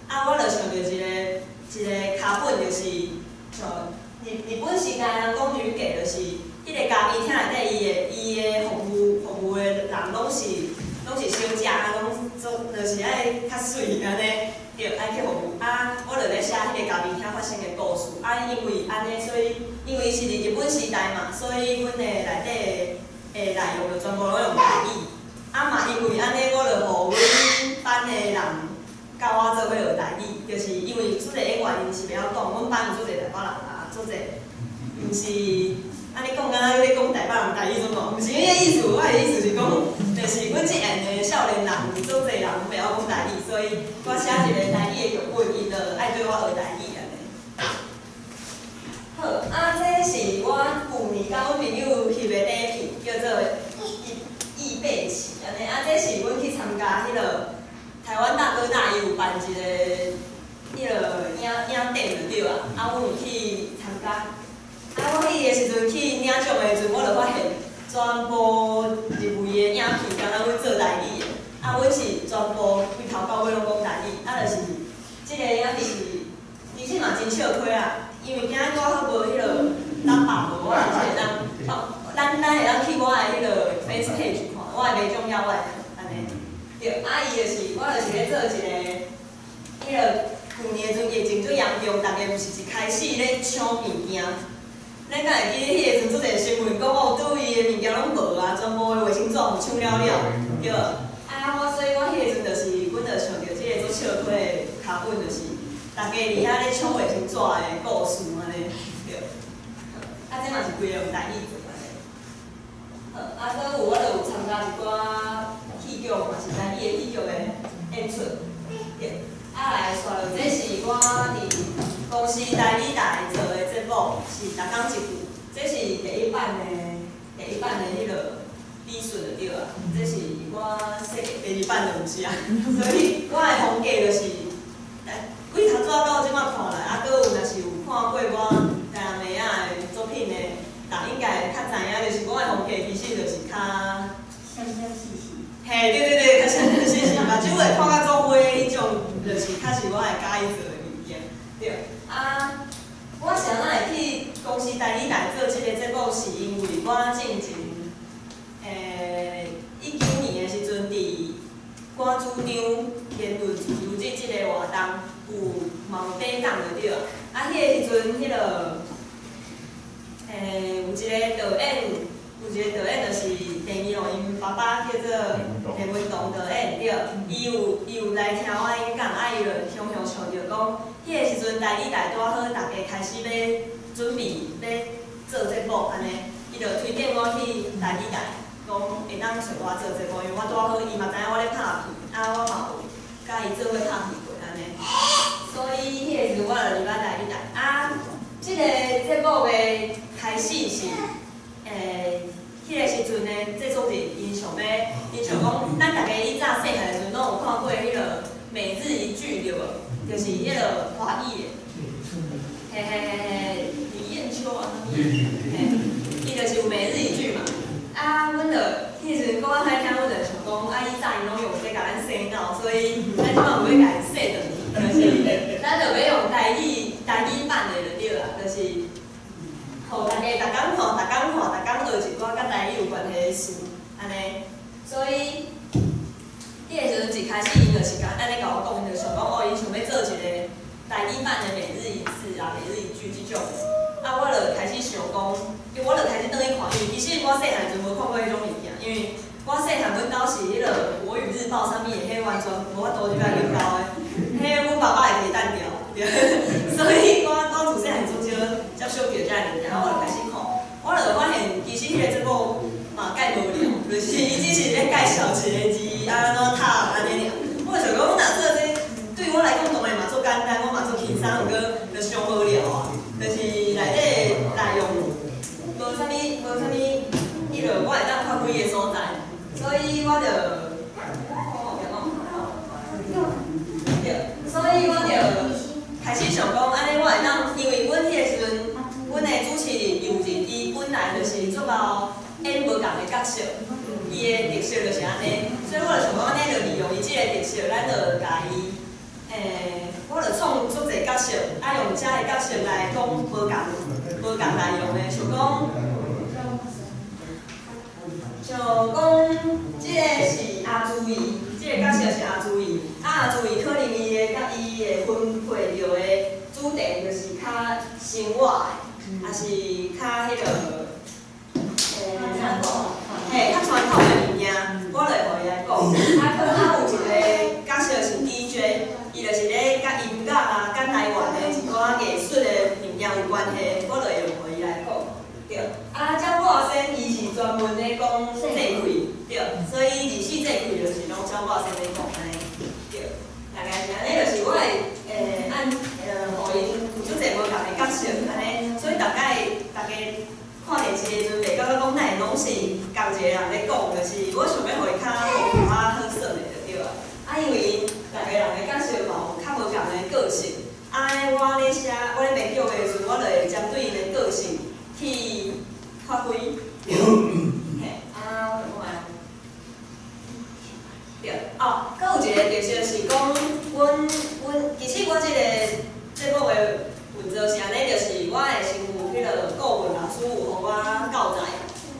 啊我就想著一個腳本，就是像日本時代人講女計，就是彼個咖啡廳內底伊的服務的人攏是小姐，啊攏做就是愛較媠按呢，對，愛去服務。啊，我就咧寫彼個咖啡廳發生的故事。啊，因為按呢，所以因為是佇日本時代嘛，所以阮的內底的內容就全部攏用台語。啊嘛，因為按呢，我就予阮班的人佮我做伙學台語，就是因為足濟演員𪜶是袂曉講，阮班有足濟台北人啊，足濟，毋是按呢講，敢若咧講台北人台語怎無？毋是彼个意思，我的意思是講，就是阮這樣的少年人，足濟人袂曉講台語，所以我寫一個台語的劇本，伊就愛對我學台語按呢。好，啊，這是我舊年佮阮朋友翕的短片，叫做《預備期》按呢。啊，這是阮去參加彼个台灣大哥大，伊有辦一個彼个影展就對啊。啊，阮有去參加。啊，我彼个時陣去領獎的時陣，我就發現全部入圍的影片，敢若阮做台語的。啊，阮是全部規頭到尾攏講台語。啊，就是這个影片是其實嘛真笑虧啊，因為今仔拄好無彼个喇叭無，我就是會當放，咱會當去我的彼个 Face page 看，我的袂重要，我的按呢。對，啊，伊就是，我就是咧做一個，彼个舊年的時陣疫情足嚴重，逐家毋是一開始咧搶物件。咱敢會記彼个時陣足濟新聞講哦，倒位的物件攏無啊，全部的衛生紙有搶了了，對。啊，我所以我彼个時陣就是，阮就想著這个足笑虧的腳本，就是逐家佇遐咧搶衛生紙的故事按呢，對。啊，這嘛是規个用台語做按呢。好，啊，閣有我就有參加一寡戲劇，嘛是台語的戲劇的演出。對。啊，來煞落，這是我佇公視台語台做的節目，是逐工一句。這是第一版的彼个比賽就對啊。這是我設計第二版就毋是啊，所以我的風格就是，規頭紙到這擺看來，啊，閣有若是有看過我台南妹仔的作品的，人應該較知影，就是我的風格其實就是較，瀟瀟細細。嘿，對對對，較瀟瀟細細，目睭會看甲足花彼種，就是較是我會佮意做的物件。對，啊，我啥物會去公視台語台做這个節目，是因為我進前，19年的時陣，佇趕主張言論自由日這个活動，有嘛有得獎就對啊。啊，彼个時陣，彼个，有一个導演，有一个導演就是鄭宜農𪜶爸爸叫做鄭文堂導演，對，伊有來聽我演講，啊，伊就雄雄想著講，彼个時陣台語台拄好，逐家開始欲準備欲做節目按呢，伊就推薦我去台語台，講會當揣我做節目，因為我拄好伊嘛知影我咧拍片，啊，我嘛有佮伊做伙拍片過按呢，所以彼個時陣我就入來台語台。啊，這个節目的開始是，彼个時陣的製作人，𪜶想講，咱逐家以早細漢的時陣攏有看過彼个每日一句對無？就是彼个華語的，嘿嘿嘿嘿，李艷秋啊，啥物？嘿，伊就是有每日一句嘛。啊，阮就彼時陣講較歹聽，阮就想講，啊，以早𪜶攏用這共咱洗腦，所以咱這擺有欲共𪜶洗轉去，就是咱就欲用台語版的就對啊，就是，予逐家逐工看，逐工看，逐工學一寡佮台語有關係的詞，按呢。所以，彼个時陣一開始，𪜶就是共按呢共我講，𪜶就想講，哦，伊想欲做一個台語版的每日一字啊，每日一句這種。啊，我就開始想講，因為我就開始轉去看，因為其實我細漢時陣無看過彼種物件，因為我細漢阮兜是彼个《國語日報》啥物的，彼完全無法度入來阮兜的，彼阮爸爸會提單調，對，所以我自細漢足少接觸著這个物件，我就開始看，我就發現其實彼個節目嘛蓋無聊，就是伊只是咧介紹一個字啊按怎讀按呢爾。我就想講，阮若做這個，對我來講當然嘛足簡單，我嘛足輕鬆，毋過就傷無聊啊，就是內底內容無啥物，彼落我會當發揮的所在，所以我就，對，所以我就開始想講，按呢我會當，因為阮彼個時陣，阮的主持人尤仁，伊本來就是仝的角色，伊的特色就是按呢，所以我就想講按呢就利用伊這个特色，咱就共伊，我就創足濟角色，啊用遮的角色來講無仝內容的，像講，像講這个是阿朱伊，這个角色是阿朱伊，啊阿朱伊可能伊的佮伊會分配著的主題就是較生活的，抑是較彼个，按怎講？嘿，較傳統的物件，我就會予伊來講。啊，閣啊有一个角色是 DJ，伊就是咧佮音樂啊、佮台灣的一寡藝術的物件有關係，我就會用予伊來講。對，啊，張博先伊是專門咧講節氣，對，所以24節氣就是攏張博先咧講按呢，對，大概是按呢，就是我會按予𪜶有足濟無仝的角色按呢，所以逐擺逐家看電視的時陣，袂感覺講哪會攏是仝一个人咧講，就是我想欲予伊較豐富啊好耍的就對啊。啊，因為𪜶逐个人的角色嘛有較無仝的個性，啊，我咧寫我咧編劇的時陣，我就會針對𪜶的個性去發揮。對，嘿，啊，我看對，哦，閣有一个特色是講，阮其實我這个節目的運作是按呢，就是我會先有彼个顧問老師有予我教材，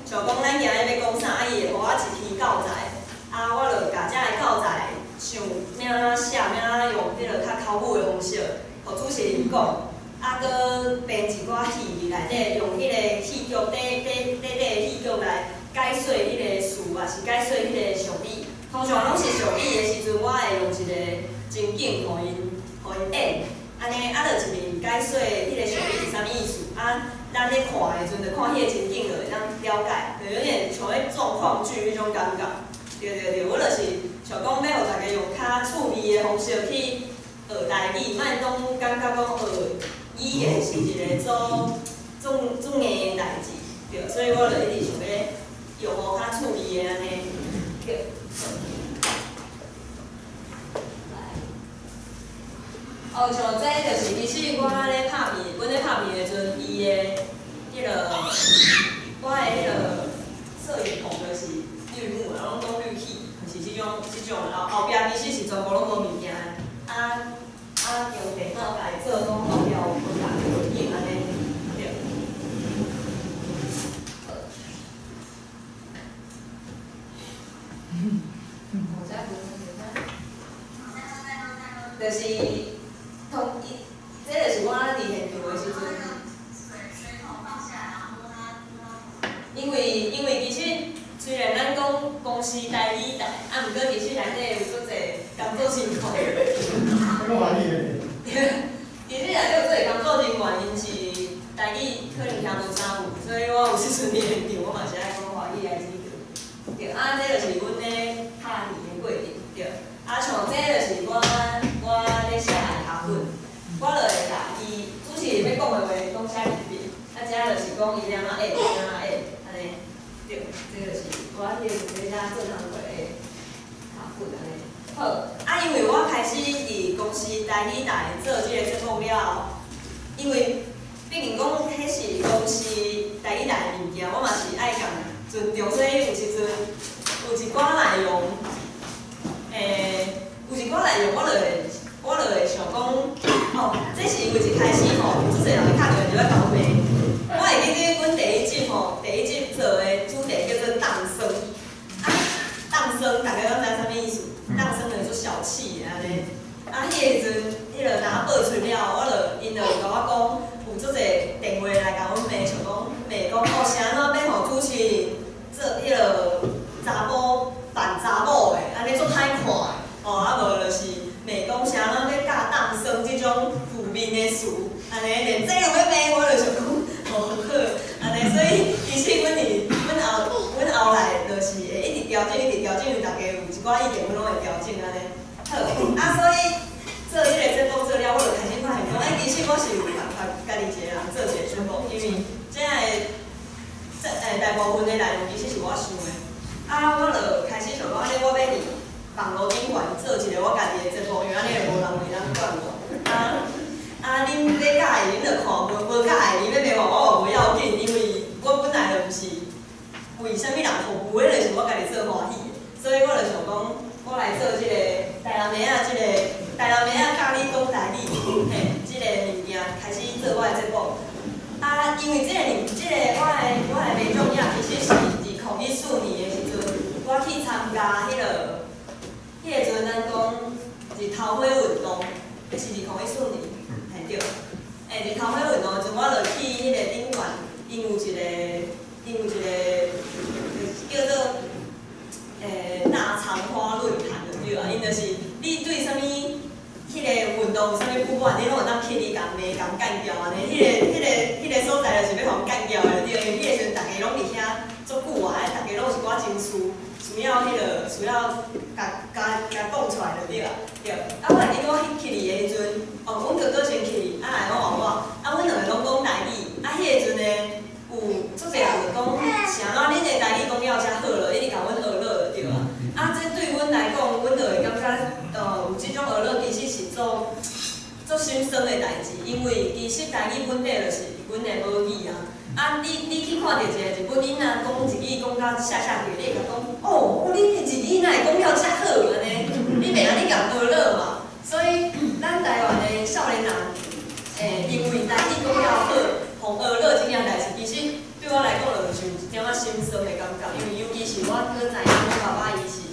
像講咱今日欲講啥，啊伊會予我一批教材，啊我就共遮个教材想欲按怎寫，欲按怎用彼个較口語的方式，予主持人講，啊閣編一寡戲佇內底，用彼个戲劇短短短短的戲劇來解說彼个事，抑是解說彼个俗語。通常攏是俗語的時陣，我會用一个情景予𪜶演，按呢啊，就一面解說彼个俗語是啥物意思，啊，咱咧看的時陣，就看彼个情景就會當了解，就有點像咧狀況劇彼種感覺。對對對，我就是想講欲予大家用較趣味的方式去學台語，莫攏感覺講學語言是一个做做做硬的代誌，對，所以我就一直想欲用予較趣味的按呢，對。哦，像這就是其實我咧拍片，阮咧拍片的時陣，伊的彼个，我的彼个攝影棚就是綠幕啊，攏講綠氣，就是這種後後壁其實是全部攏無物件的，啊啊用電腦共伊做講後壁有無仝的環境按呢，對。就是通伊，這就是我佇現場的時陣，因為其實雖然咱講公視台語台，啊，毋過其實內底有足濟工作人員。其實內底有足濟工作人員，𪜶是台語可能聽無啥有，所以我有時陣佇現場，我嘛是愛講華語來指導。對，啊，這就是阮咧拍戲的過程，對。啊，像這就是我咧寫的腳本，我就會共伊主持人欲講的話攏寫佇邊，啊，這就是講伊欲按怎演，按怎演，按呢，對，這就是我彼个時陣咧寫做工課的腳本按呢。好，啊，因為我開始佇公視台語台做這個節目了後，因為畢竟講彼是公視台語台的物件，我嘛是愛共尊重，所以有時陣有一寡內容，有一寡內容我就會想講，哦，這是因為一開始吼，足濟人會敲電話入來共我罵。我會記得阮第一集吼，第一集做的主題叫做當生，啊，當生，大家攏知影啥物意思？當生就是足小氣的按呢。啊，彼个時陣，彼个若報出了後，我就𪜶就共我講，有足濟電話來共阮罵，像講罵講哦，是按怎欲予主持人做彼个查某扮查某的，按呢足歹看的，哦，啊無就是罵講是按怎欲教當生這種負面的詞，按呢連這都欲罵，我就想講，哦好，按呢，所以其實阮後來就是會一直調整，一直調整，因為大家有一寡意見，阮攏會調整按呢。好，啊，所以做這個節目做了，我就開始發現講，欸，其實我是有辦法家己一個人做一個節目，因為這个這大部分的內容其實是我想的。啊，我就開始想講，按呢我欲佇網路頂懸做一個我家己的節目，因為按呢就無人會當管我。啊啊，恁欲佮意恁就看，無佮意恁欲罵我，我嘛無要緊，因為我本來就毋是為為啥物人服務，彼就是我家己做歡喜的。所以我就想講，我來做這個台南妹仔，這個台南妹仔教你講台語，嘿，這個物件開始做我的節目。啊，因為這個這個我的麥種仔其實是2014年的時陣，我去參加彼個陣咱講日頭花運動，彼是2014年，嘿對。欸，日頭花運動的時陣，我就去彼個頂懸，𪜶有一個叫做納藏花論壇就對啊，𪜶就是你對啥物彼個運動有啥物不滿，你攏會當去裡共罵、共幹譙按呢。彼個所在就是欲予人幹譙的就對，因為彼個時陣逐家攏佇遐足久啊，逐家攏有一寡情緒，需要共講出來就對啊，對。啊，我會記得我去裡的時陣，哦，阮哥哥先去，啊來我換我，啊，阮兩个攏講台語，啊，彼個時陣呢，有足濟人就講，是按怎恁的台語講了遮好咯，一直共阮學落就對啊。啊，這對阮來講，阮就會感覺，有這種學落其實是做足心酸的代誌，因為其實台語本底就是阮的母語啊。啊，你去看著一個日本囡仔講日語講甲謝謝叫，你會共講，哦，你的日語哪會講了遮好按呢？你袂按呢共學落嘛？所以咱台灣的少年人，因為台語講了好，予學落這件代誌，其實對我來講就是有一點仔心酸的感覺，因為尤其是我閣知影阮爸爸伊是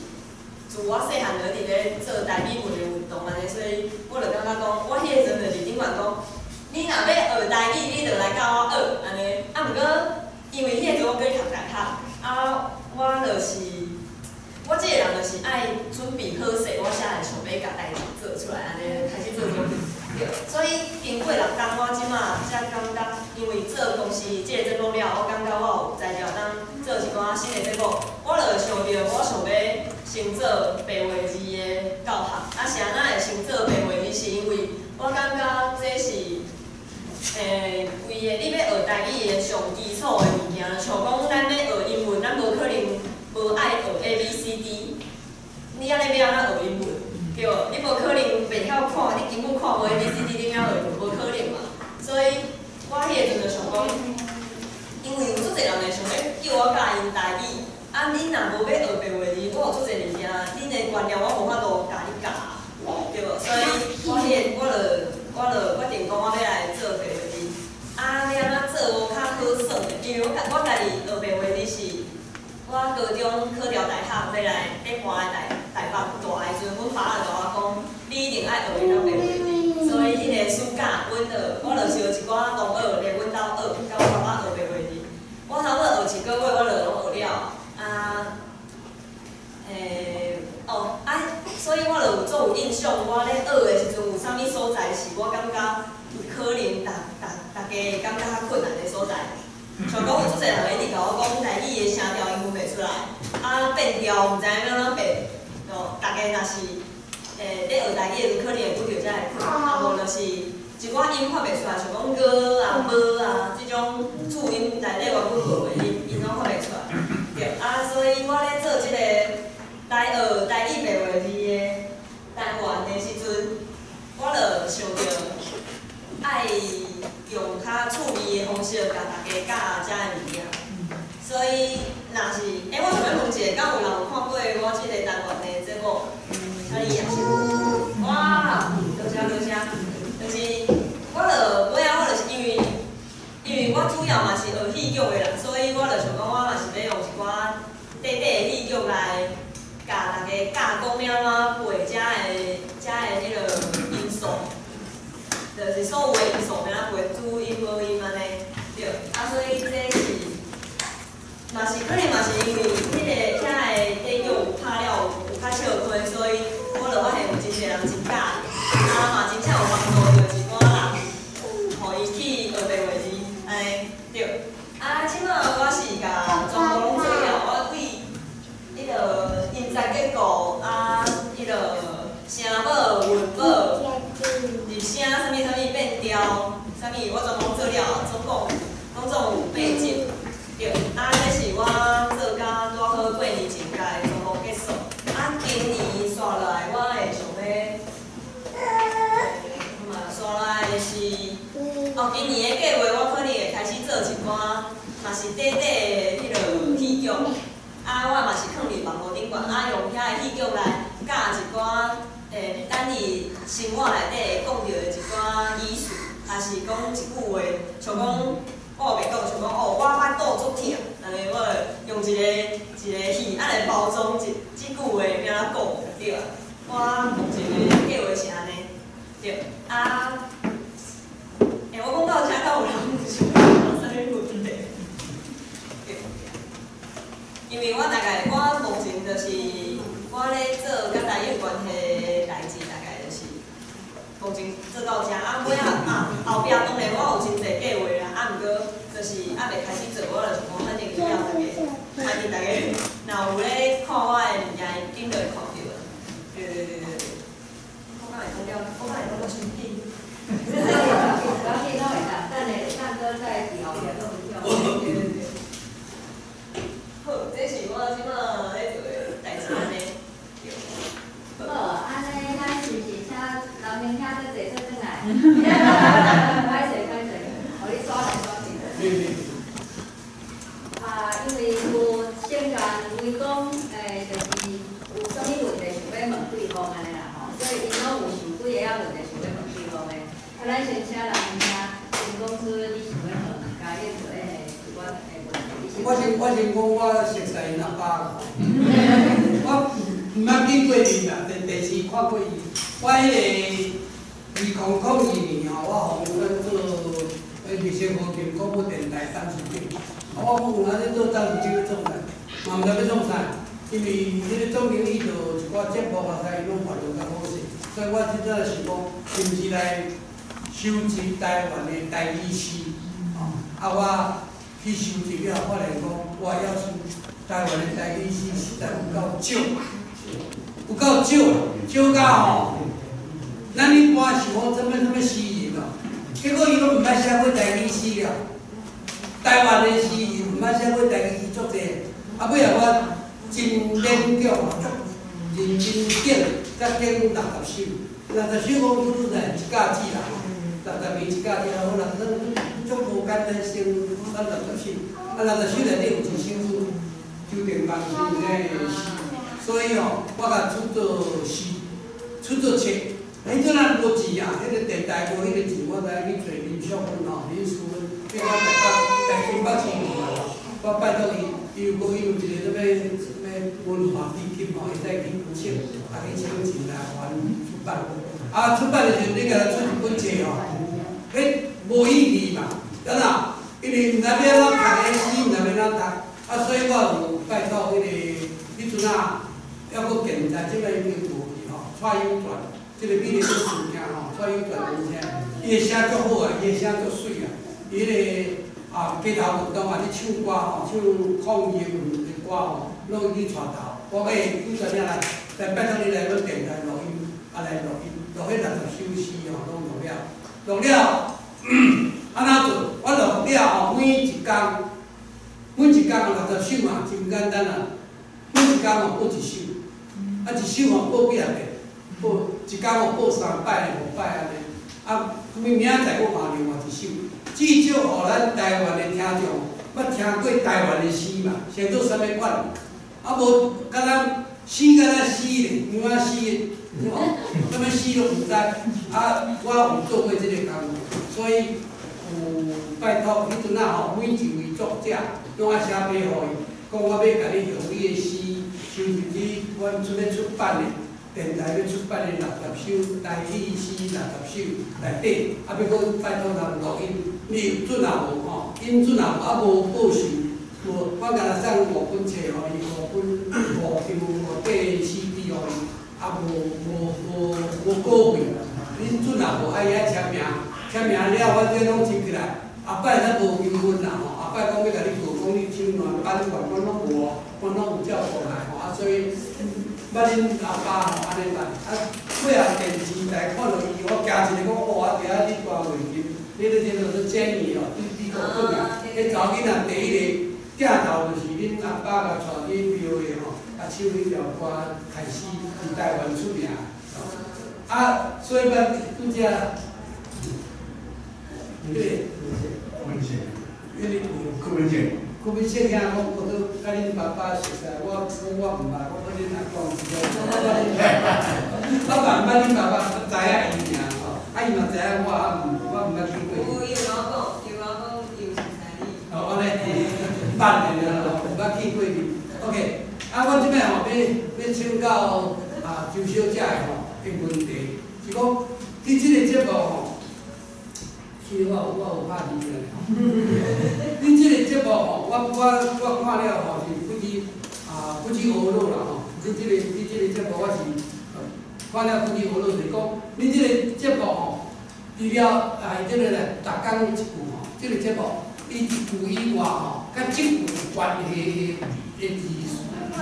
自我細漢就一直咧做台語文的運動按呢，所以我就感覺講，我彼個時陣就是頂懸講，你若欲學台語，你就來佮我學按呢。啊，毋過因為彼個時陣我閣讀大學，啊，我就是我這個人就是愛準備好勢，我才會想欲共代誌做出來，按呢開始做準備。對，所以經過6冬，我這馬才感覺，因為做公司這個節目了，我感覺我有才調當做一寡新的節目，我就想著我想欲先做白話字的教學。啊，是按怎會先做白話字？是因為我感覺這是規个你欲學台語的上基礎的物件，像講咱欲學英文，咱無可能無愛學 A B C D，你按呢欲按怎學英文？對無？你無可能袂曉看，你根本看無 A B C D，你欲按怎學英文？無可能嘛。所以我彼个陣就想講，因為有足濟人會想欲叫我教𪜶台語，啊，恁若無欲學白話字，我有足濟物件，恁的觀念我無法度共你教，對無？所以我彼个我就決定講，我欲來做白話字。啊，欲按怎做無較好耍的？因為我家己學白話字是，我高中考著大學欲來欲搬來台北大的時陣，阮爸就共我講，你一定愛學會曉白話字。所以彼個暑假，阮就我就招一寡同學來阮兜學，佮我爸爸學白話字。我差不多學一個月，我就攏學了。啊，哦，啊，所以我就有足有印象，我咧學的時陣有啥物所在是我感覺有可能逐家會感覺較困難的所在。像講有足濟人會一直共我講台語的聲調𪜶分袂出來，啊變調毋知影欲按怎變，哦，逐家若是咧學台語的時陣，可能會拄著遮的困難，啊無就是一寡音發袂出來，像講ㄍ啊、ㄇ啊這種注音內底原本無的音，𪜶攏發袂出來。對，啊，所以我咧做這個來學台語白話字的單元的時陣，我就想著愛用較趣味的方式，共大家教遮的物件。所以，若是，欸，我想欲問一下，敢有人有看過我這個單元的節目？啊，你也是無？哇，多謝多謝。就是我就尾仔，我就是因為我主要嘛是學戲劇的人，所以我就想講，我嘛是欲用一寡短短的戲劇來共大家教講欲按怎背遮的彼個音素，就是所有的音素欲按怎背，主音、母音按呢，對。啊，所以這是，嘛是可能嘛是因為彼個遐的短劇有拍了有較笑虧，所以我就發現有真濟人真佮意，啊嘛真正有幫助著一寡人，予伊去學白話字，按呢對。啊，這馬我是共全部攏做了，我對彼個音節結構啊，彼個聲母、韻母、入聲啥物啥物變調，啥物我全部攏做了，總共攏總有八集。對，啊，這是我做甲拄好過年前共全部結束。啊，今年紲落來，我會想欲，嘛紲落來是，哦，今年的計劃我可能會開始做一寡，嘛是短短的彼個戲劇。啊，我嘛是囥佇網路頂懸，啊，用遐个戲劇來教一寡，咱佇生活內底會講著的一寡語詞，抑是講一句話，像講我有白講，像講哦，我腹肚足疼，按呢我就用一个一个戲仔來包裝這這句話欲按怎講，對啊。我目前的計劃是按呢，對啊。欸，我講到遮，敢有人有想問啥物問題？對，因為我大概我目前就是我咧做佮台語有關係的代誌，大概就是目前做到遮。啊，尾仔啊，後壁當然我有真濟計劃啦，啊，毋過就是猶未開始做，我就想講反正了大家，反正大家若有咧看我的物件，緊就會看著啊。對對對對對。我敢會講了，我敢會講到傷緊。不要緊，攏會當，等下唱歌再佇後壁閣分享。對對對。好，這是我這馬咧做的代誌按呢。對。好，按呢，咱是毋是請劉明兄閣坐做轉來？歹勢歹勢，予你刷來刷去。對對。啊，因為有先共問講，就是有啥物問題想欲問對方按呢啦吼，所以𪜶攏有想幾个仔問題想欲問對方的。啊，咱先請劉明兄先講出你想欲問嘉玲做的一寡的問題。我先講，我熟似𪜶阿爸，我毋捌見過面啦，電電視看過伊。我彼個2002年吼，我予阮做綠色和平廣播電臺董事長。啊，我講有哪咧做董事長欲創啥？嘛毋知欲創啥，因為彼個總經理做一寡節目啊，啥伊攏發落較好勢，所以我這陣想講，是毋是來收集台灣的台語詩？吼，啊，我去收集了，發現講，我要出台灣的台語詩實在有夠少，有夠少，少到吼，咱一般想講啥物啥物詩人哦，結果伊攏毋捌寫過台語詩了。台灣的詩人毋捌寫過台語詩足濟，啊，尾仔我真勉強啊，足認真揀，才揀六十首，六十首講拄拄才一甲子啦，60字一甲子啦，好啦，咱足無簡單先選六十首，啊，六十首內底有一首周定邦先生的詩，所以吼，我共出做詩，出做冊。彼陣仔無錢啊，彼個電臺無彼個錢，我才去揣林淑芬吼，林淑芬，叫我台北台新北市有啊，我拜託伊，伊有講伊有一個啥物啥物文化基金吼，會使去請，啊去請錢來還出版。啊，出版的時陣，你共伊出一本冊吼，彼無意義嘛，按怎？因為毋知欲按怎讀彼詩，毋知欲按怎讀，啊，所以我有拜託彼個彼陣仔，猶閣健在，這擺已經無去吼，蔡有全。這個美麗的事件吼，蔡有全先生，伊的聲足好啊，伊的聲足媠啊，伊彼個啊街頭運動啊，咧唱歌吼，唱抗議的歌吼，攏伊去帶頭。我講欸，有全兄來，來拜託你來阮電臺錄音，啊來錄音，錄彼六十首詩吼，攏錄了，錄了，按怎做？我錄了吼，每一工，每一工六十首嘛，真簡單啊，每一工吼報一首，啊一首吼報幾仔遍。報一工吼報三擺、五擺按呢，啊，明仔載我嘛另外一首，至少予咱台灣的聽眾捌聽過台灣的詩嘛，先做啥物款？啊無，敢若死敢若死咧，羊仔死的，對無？啥物詩攏毋知。啊，我有做過這个工作，所以有拜託彼陣仔吼，每一位作者攏愛寫批予伊，講我欲共你用你的詩，收入去阮出欲出版的。電臺欲出版的六十首台語詩六十首內底，啊，欲閣拜託人錄音，你有准也無吼？音準也無，啊無報酬，無，我敢若送五本冊予伊，五本五張五塊 CD 予伊，啊無無無無稿費，恁准也無愛遐簽名，簽名了我這攏收起來，後擺咱無糾紛啦吼，後擺講欲共你告，講你侵犯版權，阮攏無，阮攏有照顧來吼，啊所以。捌恁阿爸吼按呢辦，啊，尾仔電視台看著伊，我驚一个講，哇，伫遐咧大袂金，你咧這就是建議哦，對美國轉來，彼查某囡仔第一個鏡頭就是恁阿爸共帶去廟的吼，啊唱彼條歌開始佇台灣出名，啊，所以捌拄則，對，文倩，迄個郭文倩，郭閣欲小兄講，閣閣佮恁爸爸熟似，我講我毋捌，我閣恁阿公一個，我嘛毋捌恁爸爸，知影伊爾吼，啊伊嘛知影我，啊毋我毋捌去過。有，伊有共我講，伊有共我講，伊有熟似你。哦，按呢，捌的啦吼，毋捌去過面。OK，啊，我這擺吼欲欲請教啊周小姐的吼一個問題，是講佇這個節目吼，其實我有拍字的吼。恁這個節目吼，我看了吼是不止啊不止懊惱啦吼。恁這個節目我是看了不止懊惱，就是講恁這個節目吼，除了啊伊這個咧，逐工一句吼，這個節目伊一句以外吼，佮這句有關係的的字字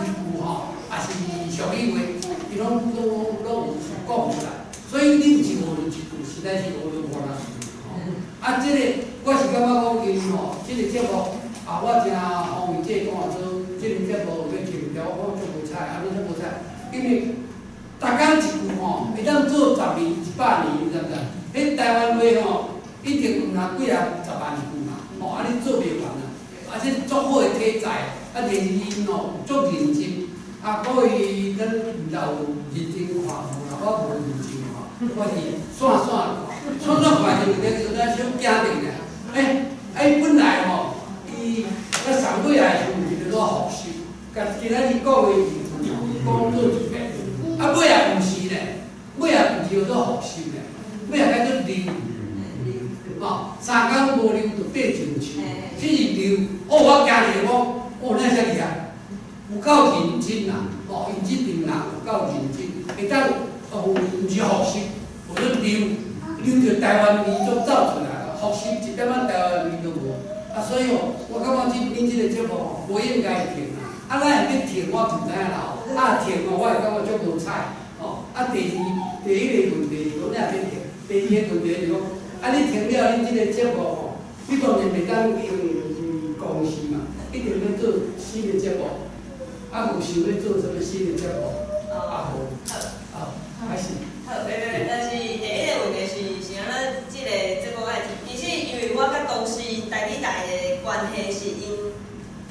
句吼，也是俗語話，伊攏有講出來。所以你毋是學著一句，實在是學著偌濟句吼。啊，這個我是感覺講因吼，這個節目啊，我誠方慧姐講話說，這個節目欲停掉，我講足無彩，按怎足無彩？因為逐工一句吼，會當做10年、100年，你知毋知？彼台灣話吼，一定毋若幾啊十萬句嘛，吼，啊你做袂完啊！啊，這足好的題材，啊，第二𪜶吼足認真，啊，各位咱毋知有認真看無啦？我無認真看，我是煞煞看，煞煞看就有點有點小驚著咧。欸，啊伊本來吼，伊我上尾來時陣是叫做復習，共今仔日講的字句講做一遍，啊尾仔毋是咧，尾仔毋是叫做復習咧，尾仔叫做溜，吼，三工無溜就爬上樹，這是溜。哦，我驚著講，哦，哪遮厲害，有夠認真啦，吼，𪜶這陣人有夠認真，會當哦，毋是復習，有咧溜，溜著台灣味都走出來了，復習一點仔台灣味都無。啊，所以哦，我感覺這恁這個節目吼，無應該停啦。啊，咱會欲停，我毋知影啦吼。啊，停哦，我會感覺足無彩。吼，啊，第二第一個問題是講，你若欲停，第二個問題是講，啊，你停了，恁這個節目吼，你當然袂當用公司嘛，一定欲做新的節目。啊，有想欲做啥物新的節目？啊，無。啊，開始。好，袂袂袂，但是第一個問題是是按怎這個節目愛停？其實因為我佮公司台語台的關係是𪜶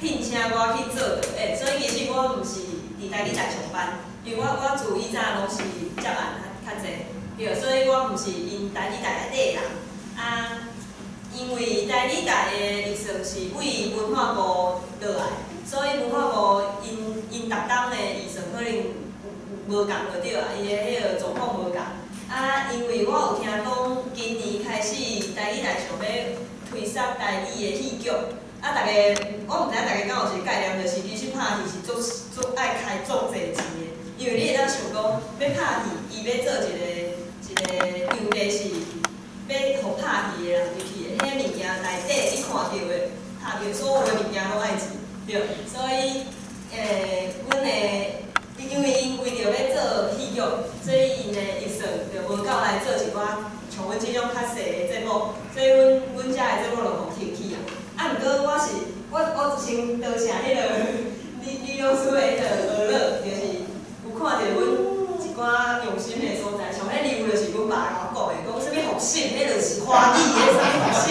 聘請我去做導演，所以其實我毋是佇台語台上班，因為我自以前攏是接案較較濟，對，所以我毋是𪜶台語台的藝人。啊，因為台語台的預算是為文化部落來，所以文化部𪜶逐冬的預算可能無仝就對啊，伊的彼個狀況無仝。啊，因為我有聽講，今年開始台語台想欲推捒台語的戲劇，啊，逐家我毋知影逐家敢有一個概念，就是其實拍戲是足足愛開足濟錢的，因為你會當想講，欲拍戲，伊欲做一個一個場地是欲予拍戲的人入去的，彼個物件內底你看著的拍著所有的物件攏愛錢，對，所以阮的。因為𪜶為著欲做戲劇，所以𪜶的預算就無夠來做一寡像阮這種較細的節目，所以阮遮的節目就予停去啊。啊，毋過我是我先多謝彼個李李老師的彼個學樂，就是有看著阮一寡用心的所在，像彼溜就是阮爸共我講的，講啥物復習，彼就是華語的啥物復習，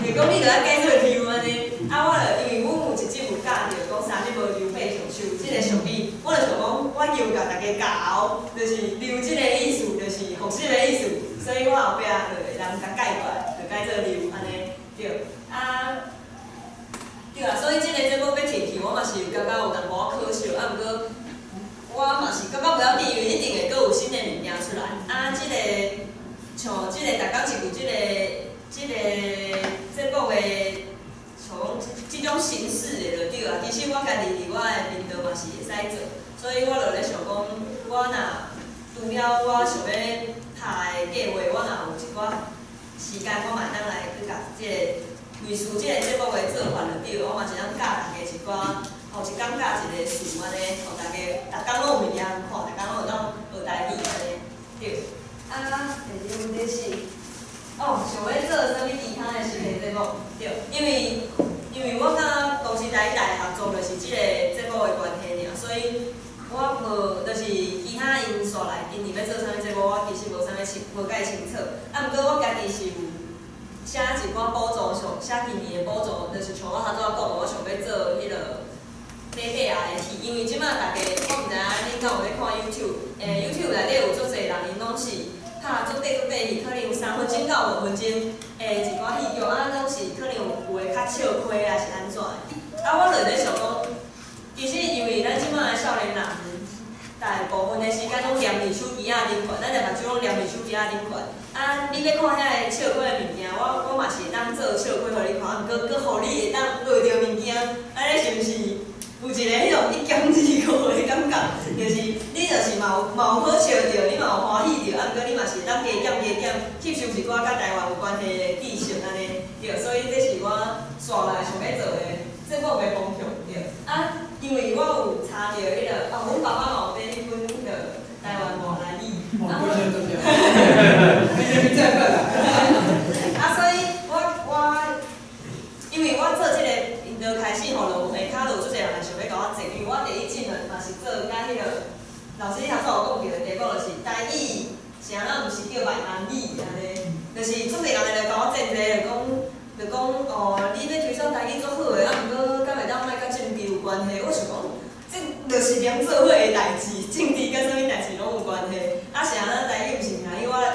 就講你著愛改做溜按呢。啊，我就因為阮有一集有教著講三日無溜爬上樹，這個俗語，我就想講，我又共大家教，就是溜這個意思，就是復習的意思，所以我後壁就會人共改過來，就改做溜按呢，對。啊，對啊，所以這個節目欲停去，我嘛是有感覺有淡薄仔可惜，啊，毋過我嘛是感覺無要緊，因為一定會閣有新的物件出來。啊，這個像這個逐工一句這個這個節目的。像講這種形式的就對啊，其實我家己佇我的頻道嘛是會使做，所以我就咧想講，我若除了我想欲拍的計劃，我若有一寡時間，我嘛會當來去共這個類似這個節目的做法就對，我嘛是當教大家一寡，吼一工教一個詞按呢，予大家逐工攏有物件通看，逐工攏會當學台語按呢，對。啊，第二個問題是，哦，想欲做啥物其他的新的節目，對，因為我佮公視台語台合作，就是這個節目的關係爾，所以我無就是其他𪜶紲來今年欲做啥物節目，我其實無啥物清，無介清楚。啊，毋過我家己是有一寫一寡補助，像寫今年的補助，就是像我頭拄仔講的，我想欲做彼个短短仔的戲，因為這擺大家，我毋知影恁敢有咧看 YouTube，YouTube 內底有足濟人，𪜶攏是拍足短足短戲，可能有3分鐘到5分鐘的一寡戲劇，啊，攏是可能有的較笑詼啊，是按怎的？啊，我就咧想講，其實因為咱這擺的少年人，大部分的時間攏黏佇手機仔頂懸，咱的目睭攏黏佇手機仔頂懸。啊，你欲看遐个笑詼的物件，我嘛是會當做笑詼予你看，啊，毋過閣予你會當學著物件，按呢是毋是有一个彼種一兼二顧的感覺？就是你就是嘛有好笑著，你嘛有歡喜著，啊，毋過你嘛是會當加減加減吸收一寡佮台灣有關係的知識，按呢對，所以這是我紲落來想欲做的節目的方向對。啊，因為我有查著彼个，哦，阮爸爸嘛有買彼本彼个台灣外來語。哦，多謝多謝。你這邊再問啦。啊，所以我因為我做這個𪜶就開始吼，就下跤就有足濟人來想欲共我爭，因為我第一集嘛是做佮彼个老師你頭拄有講著的題目，就是台語啥咱毋是叫閩南語按呢，就是足濟人會來共我爭這個，就講哦，你欲推廣台語足好的，啊，毋過敢會當莫佮政治有關係？我想講，這就是連做伙的代誌，政治佮啥物代誌攏有關係。啊，是按怎台語毋是閩南語？我的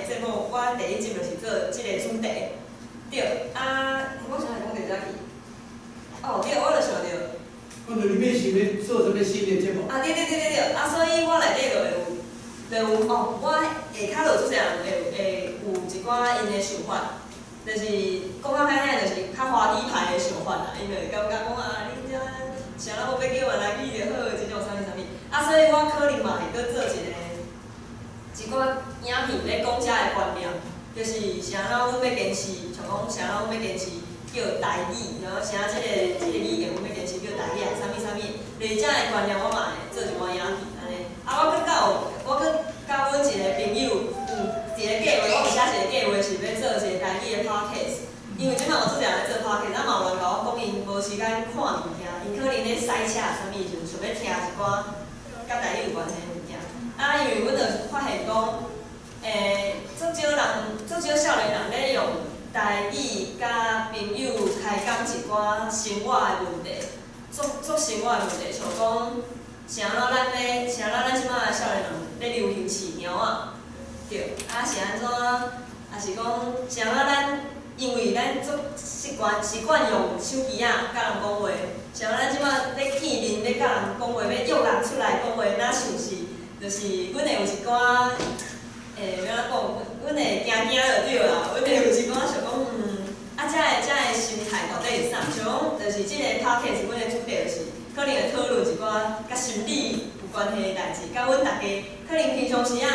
節目，我第一集就是做這個主題。對，啊，我啥會講佇遮去？哦，對，我就想著。講到你欲想欲做啥物新的節目？啊，對對對對對，啊，所以我內底就會有，就有哦，我下跤就有足濟人會有一寡𪜶的想法，就是講較歹聽，就是較歡喜派的想法啦，𪜶就會感覺講啊，恁遮啥咱無欲叫閩南語就好，這種啥物啥物。啊，所以我可能嘛會閣做一個一寡影片咧講遮的觀念，就是啥咱阮欲堅持，像講啥咱阮欲堅持叫台語，然後啥這個語言阮欲堅持叫台語啊，啥物啥物，就是遮的觀念我嘛會做一寡影片按呢。啊，我閣佮阮一個朋友有一個計劃，我有寫一個計劃是欲做一個台語的 podcast，因為這擺有足濟人咧做 podcast，啊嘛有人共我講𪜶無時間看物件，𪜶可能咧駛車啥物時陣想欲聽一寡佮台語有關係的物件。啊，因為阮就發現講，足少人，足少少年人咧用台語佮朋友開講一寡生活的問題，足足生活的問題，像講，啥怎咱咧，啥怎咱這擺的少年人咧流行飼貓仔，對，啊是按怎，啊是講啥怎咱，因為咱足習慣用手機仔佮人講話，啥咱這擺咧見面咧佮人講話，欲約人出來講話，若像是，就是阮會有一寡，欲按怎講，阮會驚驚就對啦，阮會有一寡想講，啊，遮的心態到底是啥？像講，就是這個 podcast，阮的主題就是，可能會討論一寡佮心理有關係的代誌，佮阮大家可能平常時仔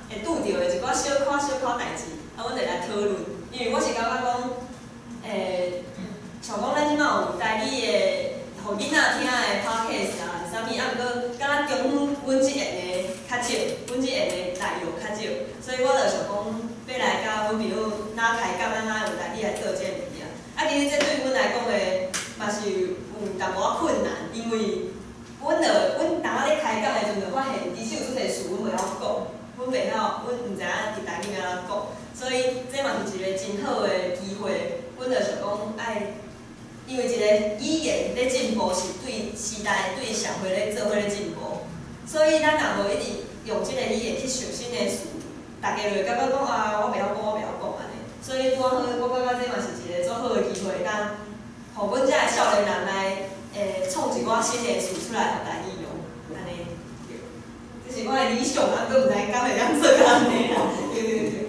會拄著的一寡小可小可代誌，啊，阮就來討論。因為我是感覺講，像講咱這擺有台語的，予囡仔聽的 podcast 啊，是啥物，啊，毋過敢若中阮這緣的較少，阮這緣的內容較少，所以我就想講，欲來佮阮朋友若開講，咱若用台語來做這個物件。啊，其實這對阮來講的，嘛是有淡薄仔困難，因為阮當仔咧開講的時陣，就發現其實有足濟詞阮袂曉講，阮袂曉，阮毋知影佇台語欲按怎講，所以這嘛是一個真好的機會，阮就想講愛，因為一個語言咧進步是對時代、對社會咧做伙咧進步，所以咱若無一直用這個語言去想新的詞，大家就會感覺講啊，我袂曉講，我袂曉講按呢。所以拄仔好，我感覺這嘛是一個足好的機會，當予阮遮的少年人來創一寡新的詞出來，予台語用，按呢。對，這是我的理想啊，閣毋知敢會當做到按呢啦。對對對對。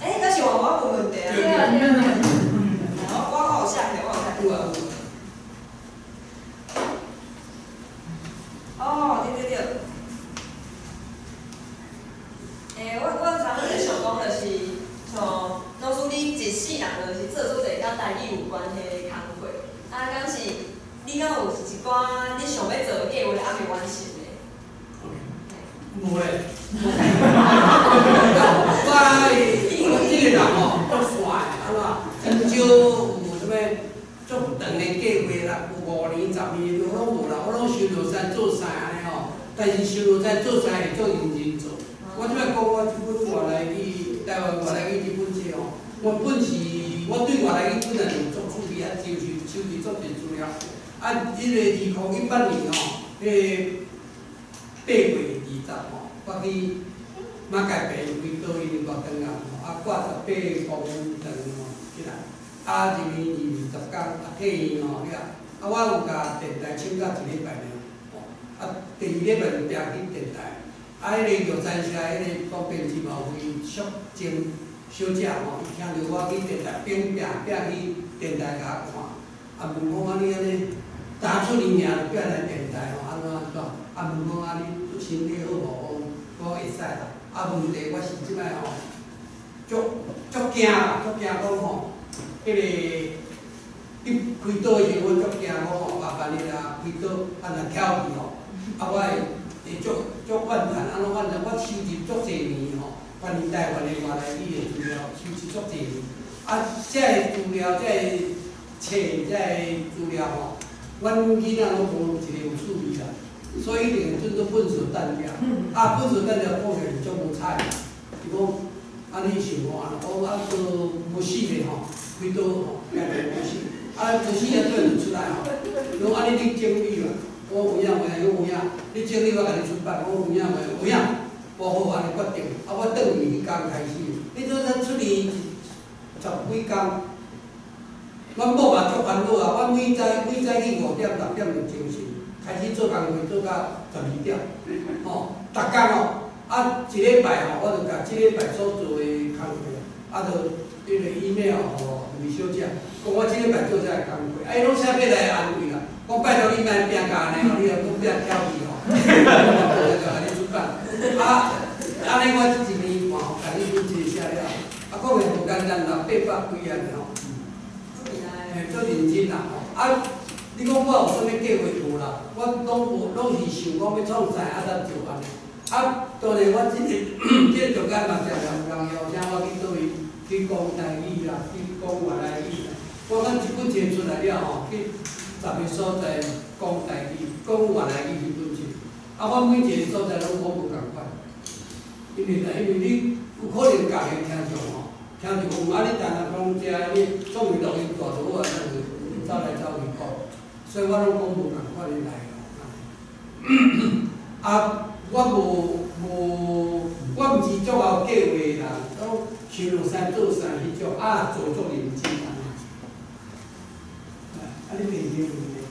欸，閣是換我問問題啊？對啊對啊。我有寫起來，我有寫起來。有啊有。哦，對對對。我昨昏咧想講，就是像老師你一世人就是做足濟佮台語有關係的工課，啊，敢是你敢有一寡你想欲做的計畫猶未完成的？無咧。我這個人吼，足散的，按怎？真少有啥物足長的計劃啦，有5年、10年攏無啦，我攏想著使做啥按呢吼，但是想著使做啥會足認真做。我這擺講我這本外來語，台灣外來語這本冊吼，我本是个2018年吼，彼个8月20吼，我去马偕病院开刀，因为偌长啊吼，啊挂18公分长吼起來，啊入院20天，啊退院吼了，啊我有共電台請假一禮拜爾，吼，啊第二禮拜就定去電台，啊彼個玉山社彼個總編輯嘛有位淑貞小姐吼，伊聽著我去電台反拚拚去電台共我看，啊問講啊你按呢，早出年爾就拚來電台吼，按怎按怎，啊問講啊你身體好無？講我會使啦，啊問題我是這擺吼，足足驚啦，足驚講吼，彼個你開刀的時陣，我足驚講吼，麻煩你啦，開刀啊若翘去吼，啊我會會足足怨嘆，按怎怨嘆？我收集足濟年吼，關於台灣的外來語的資料，收集足濟年，啊，這个資料，這个冊，這个資料吼，阮囡仔攏無一個有趣味啦，所以一定會準做糞埽彈掉，啊，糞埽彈掉講起來足無彩。伊講，啊你想講按怎？我啊都無死咧吼，開刀吼，家己無死，啊無死啊轉就出來吼。伊講啊你你整理嘛，我有影無影？伊講有影，你整理我共你出版，我有影無影？有影，無好按呢決定，啊我轉去彼工開始，彼陣才出年十幾工，阮某嘛足煩惱啊！我每早每早起5點6點就精神，開始做工課做到12點，吼，逐工哦，啊一禮拜吼，我就共這禮拜所做的工課，啊就彼個 email 予吳小姐，講我這禮拜做啥個工課，啊伊攏寫欲來安慰啦，講拜託你莫拚甲按呢吼，你若閣拚翹去吼，我就共你出版，啊，按呢我這一年半吼，共你本冊寫了，啊講的無簡單啦，800幾頁吼。嘿，足認真啦吼！啊，你講我有啥物計劃無啦？我攏無，攏是想講欲創啥，啊，才做按呢。啊，當然我這個中間嘛，常常有人邀請我去佗位去講台語啦，去講外來語啦。我講這本冊出來了吼，去10個所在講台語、講外來語彼本冊。啊，我每一個所在攏講無仝款，因為啥？因為你有可能共的聽眾吼。聽著講，啊！你定定講這，你總是錄音帶就好啊，咱就走來走去講，所以我攏講無仝款的內容。啊，我無無，我毋是足𠢕計劃的人，攏想落山做啥彼種，啊做足認真按呢。啊，你第二個問題？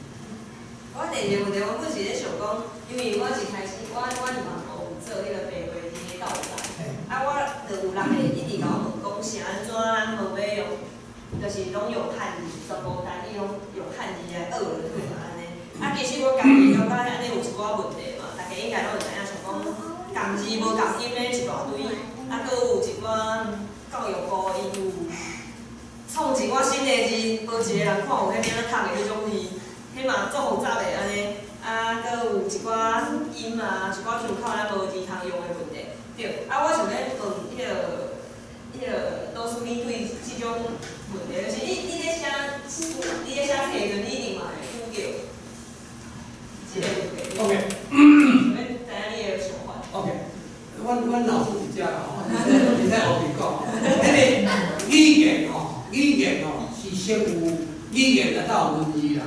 我第二個問題，我本是咧想講，因為我一開始，我伫網路有做彼個白話字的鬥賽，啊，我就有人會一直共我問講是按怎咱無欲用，就是攏用漢字，全部台語攏用漢字來學落去嘛按呢。啊，其實我家己感覺按呢有一寡問題嘛，大家應該攏會知影，像講仝字無仝音的一大堆，啊，閣有一寡教育部伊有創一寡新的字，無一個人看有彼爾讀的彼種字，彼嘛足複雜的按呢。啊，閣有一寡音啊，一寡腔口咱無字通用的問題。對，啊，我想欲問彼個老師，你對這種問題，就是你咧寫冊的時陣，你一定嘛會拄著這個問題。 OK。想欲知影你的想法。 OK，阮老師佇遮啦吼，會使烏白講。彼個語言吼，語言吼是先有語言啊，才有文字啦。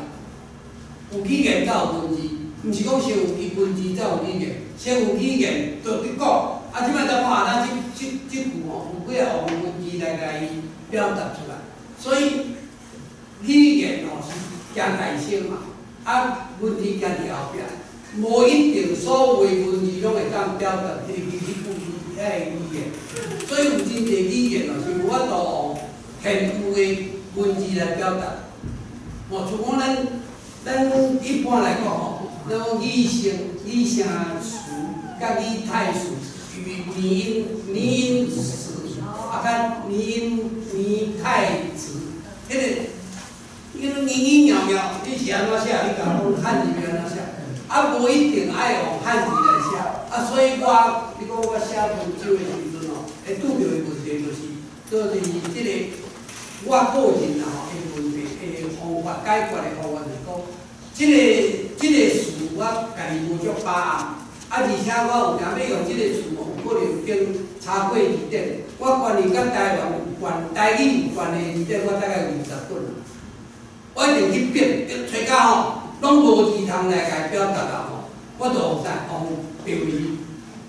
有語言才有文字，毋是講先有文字才有語言，先有語言就佇講。啊，這擺咱看咱這句吼，有幾仔用文字來共伊表達出來。所以語言吼是行大先嘛，啊文字行佇後壁，無一定所有文字攏會當表達彼句彼個語言。所以有真濟語言吼是無法度用現有的文字來表達。吼，像講咱一般來講吼，咱講擬聲詞佮擬態詞、與擬音擬音詞，啊，佮擬音擬態詞，彼個你講擬擬妙妙，你是按怎寫？你共講漢字欲按怎寫？啊，無一定愛用漢字來寫。啊，所以我，你講我寫文章的時陣吼，會拄著的問題就是，就是這個我個人啦吼的問題的方法解決的方法就是講，這個詞我家己無足把握，啊，而且我有當欲用這個詞吼，有可能經查過字典，我關於佮台灣有關、台語有關的字典，我大概有20本。我一定去變，揣到吼，攏無字通來共表達啊吼，我就用啥？用標字，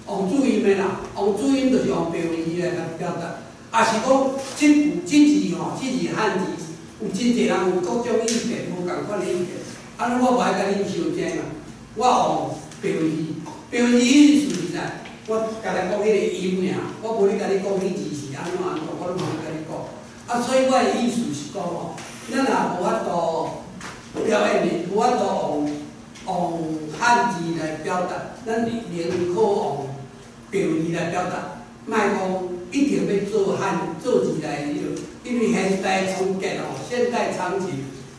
用注音的啦，用注音就是用標字來共表達。也是講，這句這字吼，這字漢字，有真濟人有各種意見，無仝款的意見。啊，我無愛共恁相爭嘛，我用標字，標字意思是啥？我共你講彼个音爾，我無咧共你講彼字是按怎按怎，我攏無咧共你講。啊，所以我的意思是講吼，咱若無法度表演的，無法度用漢字來表達，咱寧可用標字來表達，莫講一定欲做漢做字來彼落，因為現代倉頡吼，現代倉頡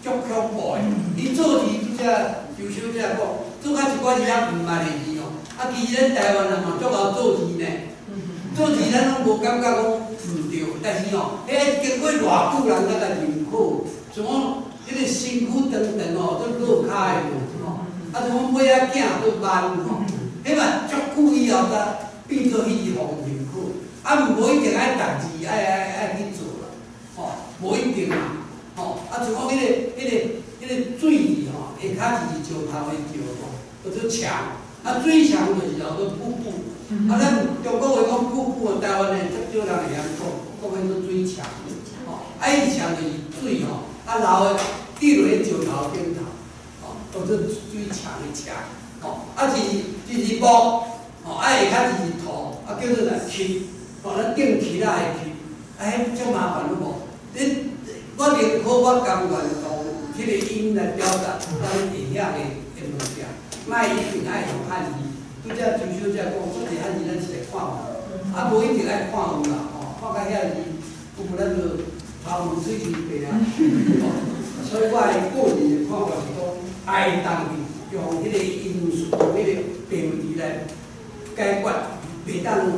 足恐怖的，伊做字拄才周小姐講，做甲一寡字仔毋捌的字吼，啊，其實咱台灣人嘛足𠢕做字呢，做字咱攏無感覺講毋對，但是吼，彼經過偌久人才共認可，像講彼个身軀長長吼，做落跤的無吼，啊，像阮尾仔囝做慢吼，彼嘛足久以後才變做彼字予認可，啊，無一定愛逐字愛去做啦，吼，無一定啦，吼，啊，像講彼个水字吼，下跤字是石頭的石吼，叫做牆，啊，水牆就是叫做瀑布，啊，咱中國話講瀑布，台灣的足少人會曉講，講彼做水牆，吼，啊，伊牆就是水吼，啊流的跌落去石頭頂頭，吼，叫做水牆的牆，吼，啊是木，吼，啊下跤字是土，啊叫做啥墀，吼，咱釘墀仔的墀，啊，彼足麻煩有無？你我寧可我甘願用彼个音來表達咱會曉的物件，莫一定愛用漢字。拄才周小姐講，足濟漢字咱是會看有，啊，無一定愛看有啦，吼，看甲遐字，有無咱就頭毛水水白啊。所以我的個人的看法是講，愛當用彼个音素、彼个標字來解決，袂當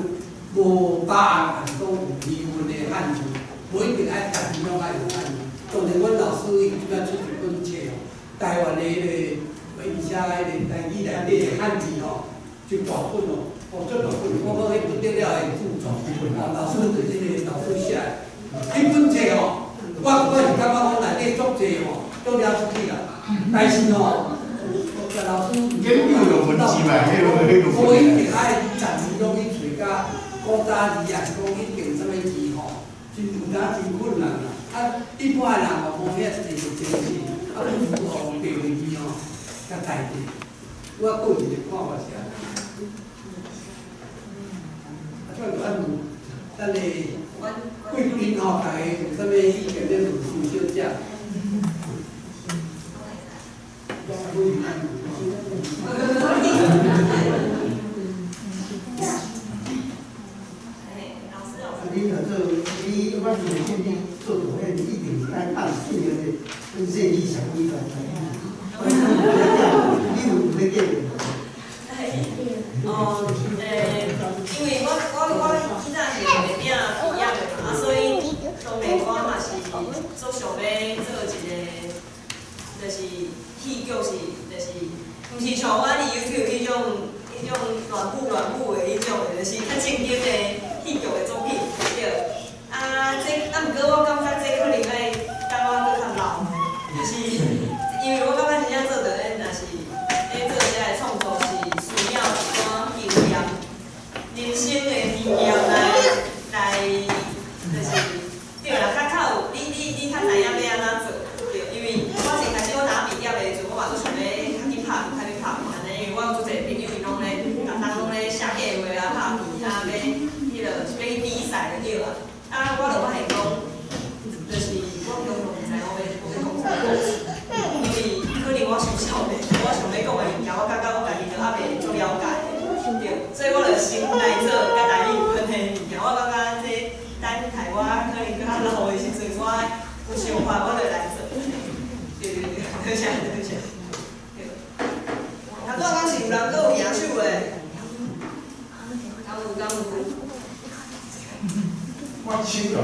無把握，還是講有疑問的漢字，無一定愛逐字攏愛用漢字。當然，阮老師伊這擺出一本冊吼，台灣的彼个，伊寫彼个台語內底的漢字吼，一大本哦，哦，足大本，我講彼不得了的著作，哦，老師就是這个老師寫的，彼本冊吼，我是感覺講內底足濟吼，足了不起啦。但是吼，老師研究用文字嘛，彼个無一定愛逐字攏去揣甲古早字，抑是講一定啥物字吼，真有當真困難啦。啊，一般的人嘛無遐濟精神，啊，不如用標字吼較代替。我個人的看法是按呢。啊，這就按咱的貴賓吼，大家有啥物意見咧問周小姐？你若做，你我相信你做導演，一定是愛拍四個的熱力上你來。你有咧計無？哦，因為我以前是麥鼎畢業的嘛，啊，所以當然我嘛是足想欲做一個，就是戲劇是，就是，毋是像我佇 YouTube 彼種亂舞亂舞的彼種的，就是較正經的戲劇的作品，對。啊，這啊，毋過我感覺這可能愛等我閣較老，就是因為我感覺真正做導演，若是咧做這个創作是需要一寡經驗，人生的經驗來，就是對啦，較有你較知影欲按怎做，對，因為我一開始我若畢業的時陣，我嘛足想欲較緊拍片，較緊拍片按呢，因為我有足濟朋友伊攏咧，逐冬攏咧寫計劃啊，拍片啊，欲彼落欲去比賽就對啊。啊，我就發現講，就是我根本毋知我欲講啥物，因為可能我傷少年，我想欲講的物件，我感覺我家己都猶未足了解，對，所以我就先來做佮台語有關的物件。我感覺這等待我可能閣較老的時陣，我有想法，我就來做。對對對，多謝多謝。對。頭拄仔敢是有人閣有舉手的？敢有敢有？我手落去吼，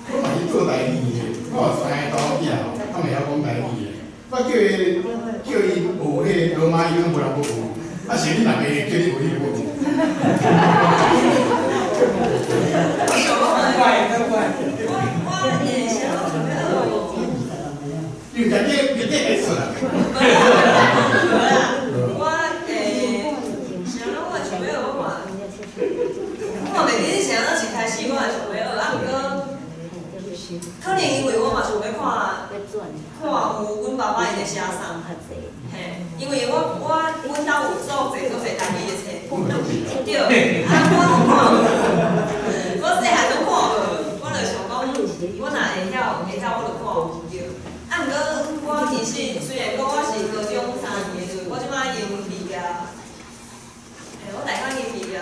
我嘛是做台語的，我有三个查某囝吼，他們會曉講台語的。我叫伊學彼個羅馬音，無人欲學。啊，是你若爸叫你學，你會學？怪怪。我會想要學。因為家己你出来。无啦，我啥拢我想欲学，我嘛，我嘛袂记得啥拢一开始我嘛想欲学，啊，毋过可能因为我嘛想欲看，看有阮爸爸伊咧写啥，嘿，因为我阮兜有做济做济台语的册，对，啊，我拢看无，我细汉拢看无，我就想讲，我若会晓会晓，我就看有对。啊，毋过我其实虽然讲我是高中3年的时阵，我这摆已经毕业，嘿，我大概已经毕业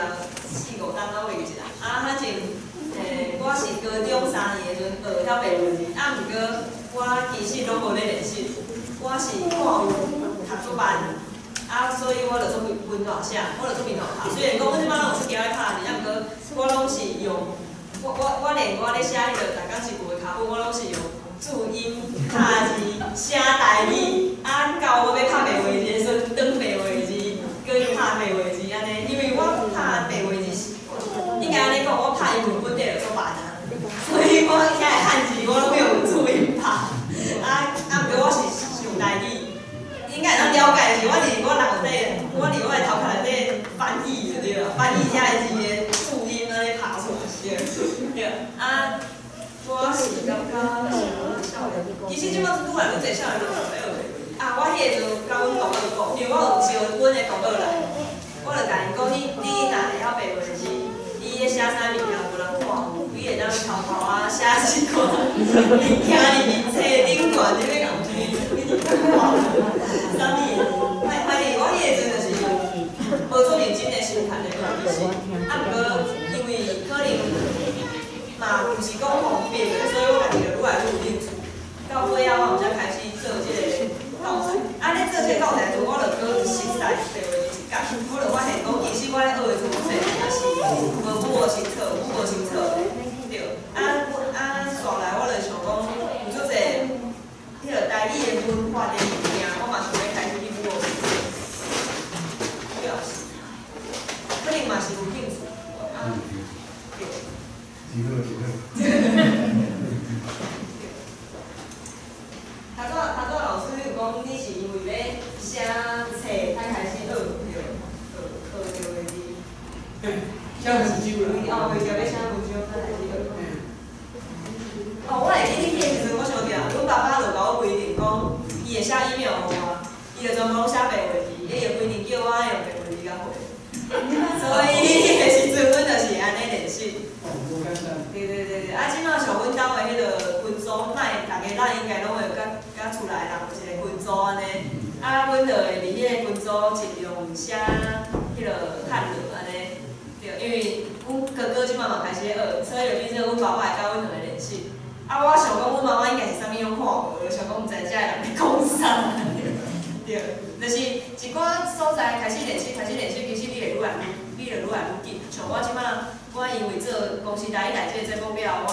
四五冬仔袂记得啊，反正我是高中三年的时阵学晓白话字，啊，毋过我其实拢无咧练习，我是看有读足慢，啊，所以我就做文化写，我就做面头拍。虽然讲我这摆拢有手机咧拍字，啊，毋过我拢是用，我连我咧写彼个逐工一句的脚本，我拢是用注音拍字写台语，啊，到我欲拍白话字的时阵，转白话字，阁拍白话字按呢，因为我拍白话字是，应该按呢讲，我拍英文本底就足慢啊，所以我遐的汉字我拢用注音拍，啊，毋过我是想台语，应该会当了解是，我伫我脑底，我伫我的头壳内底翻译就对了，翻译遐个字的注音按呢拍出来，对，对，啊。我是感觉啥少年，其实这摆愈来愈济少年拢想欲学白话字。啊，我彼个时阵佮阮同学讲，因为我有招阮的同学来，我就共𪜶讲，你若会晓白话字，你咧写啥物件无人看有，你会当偷偷仔写一寡物件伫面册顶悬，你欲共你看啥物？反反正我彼个时阵就是无做认真的心态咧学，其实，啊，毋过因为可能嘛毋是讲方便的，所以我家己就愈来愈有兴趣。到尾仔我才开始做这个教材。啊，咧做这个教材时阵，我就阁熟似白话字一角，我就发现讲，其实我咧学的阵，册也是无母无清楚，母无清楚的，对。啊啊，续来我就想讲，有足济彼个台语的文法的物件，我嘛想欲开始去母无清楚。对，可能嘛是有兴趣。啊，对。真好，真好。头拄老师有讲，你是因为欲写册才开始学，对，学学白话字。写文章啦。哦，为著欲写文章才开始学。哦，我会记你去的时阵，我想起来，阮爸爸就共我规定讲，伊会写 email 予我，伊就全部拢写白话字，伊就规定叫我用白话字共回。所以彼个时阵，阮就是按呢练习。对对对对，啊，这摆像阮兜的彼个群组，咱逐家咱应该拢会佮佮厝内人有一个群组按呢，啊，阮就会伫彼个群组尽量写彼个汉字按呢，对，因为阮哥哥这摆嘛开始学，所以就变做阮爸爸会佮阮两个练习。啊，我想讲阮妈妈应该是啥物拢看无，就想讲毋知遮的人咧讲啥，对，就是一寡所在开始练习，开始练习，其实你会愈来愈，你就愈来愈紧。像我这摆。我因为做公视台语内这个节目了，我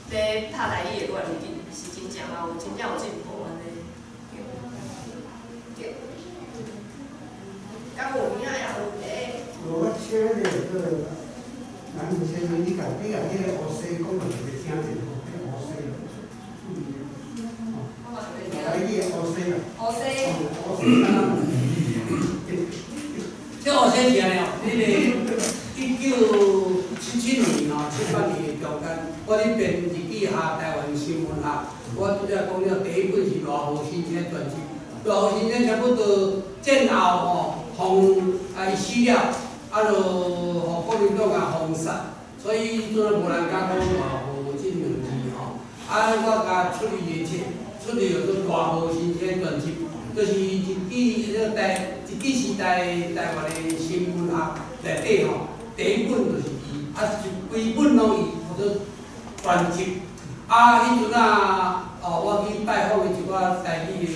咧拍台语会愈来愈紧，是真正嘛有真正有进步按呢。对，对。敢有影也有咧。无，我请迄个南湖先生，你共彼个乌西讲落一个听者吼，彼个乌西注意吼。台语的乌西啦。乌西。乌西。这乌西是按呢哦，彼个1977年吼，78年的中间，我咧编日语学台湾新文学，我拄才讲了，第一本是赖和先生全集，赖和先生差不多战后吼，封啊伊死了，啊就予国民党共封杀，所以彼阵啊无人敢讲赖和这两字吼。啊，我共出伊的册，出伊叫做赖和先生全集，就是日据这个台日据时代台湾的新文学内底吼。第一本就是伊，啊，是规本拢伊，叫做全集。啊，彼阵啊，哦，我去拜访的一寡台语的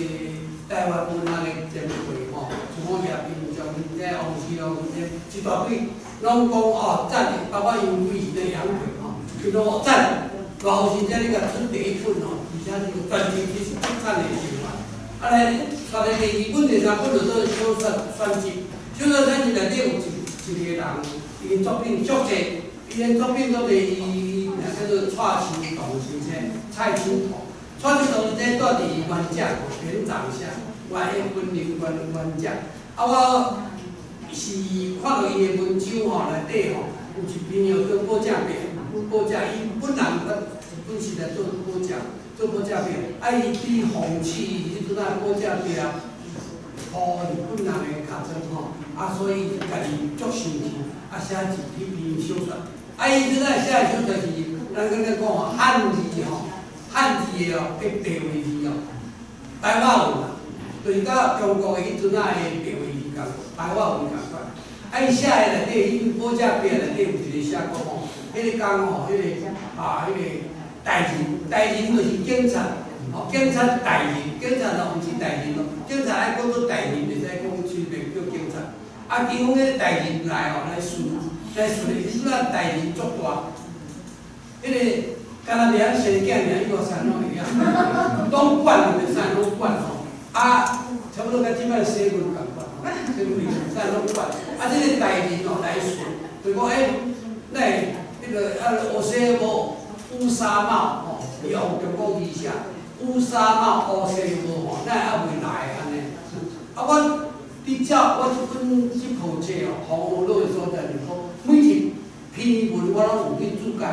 台湾文学的前辈吼，像我叶秉将这王世龙这一大堆，拢讲哦赞的，包括因规是咧杨贵吼，伊拢哦赞。赖和先生你共出第一本吼，而且是个全集，其实足赞的想法。啊来，出来第二本、第三本就做小说选集，小说选集内底有一个人。伊作品足济，伊的作品都是伊叫做蔡青桐先生，蔡青桐，蔡蔡志同这住伫元甲元长乡，原云林县元甲。啊，我是看到伊的文章吼，内底吼有一篇叫做《保正病》，保正伊本人本是来做保正，做保正病。啊，伊对讽刺彼阵仔保正病铺日本人的尻川吼，啊，所以伊家己足生气，啊，写一篇小说。啊，伊阵仔写的小说是，咱敢若讲吼汉字吼，汉字的哦，叫白话字哦，白话文啦，就是佮中国的彼阵仔的白话字仝，白话文仝款。啊，伊写的内底，彼保正病内底有一个写讲吼，彼个工吼，彼个啊，彼个大人，大人就是警察，吼，警察大人，警察咯，毋是大人咯，警察爱讲做大人，袂使讲随便叫警察。啊，其中彼个大人来吼，来巡，来巡的时阵啊，大人足大，彼个敢若袂晓生囝尔，伊个啥拢会晓，拢管就袂使拢管吼，啊，差不多佮这摆洗阮仝款吼，洗阮啥拢管。啊，这个大人哦来巡，就讲欸，咱彼个啊乌纱帽、乌纱帽吼，伊用中国字写，乌纱帽、乌纱帽吼，咱犹未来按呢？啊，我伫遮我这本这部册哦，黄学的所在就讲，每一篇文我拢有去注解。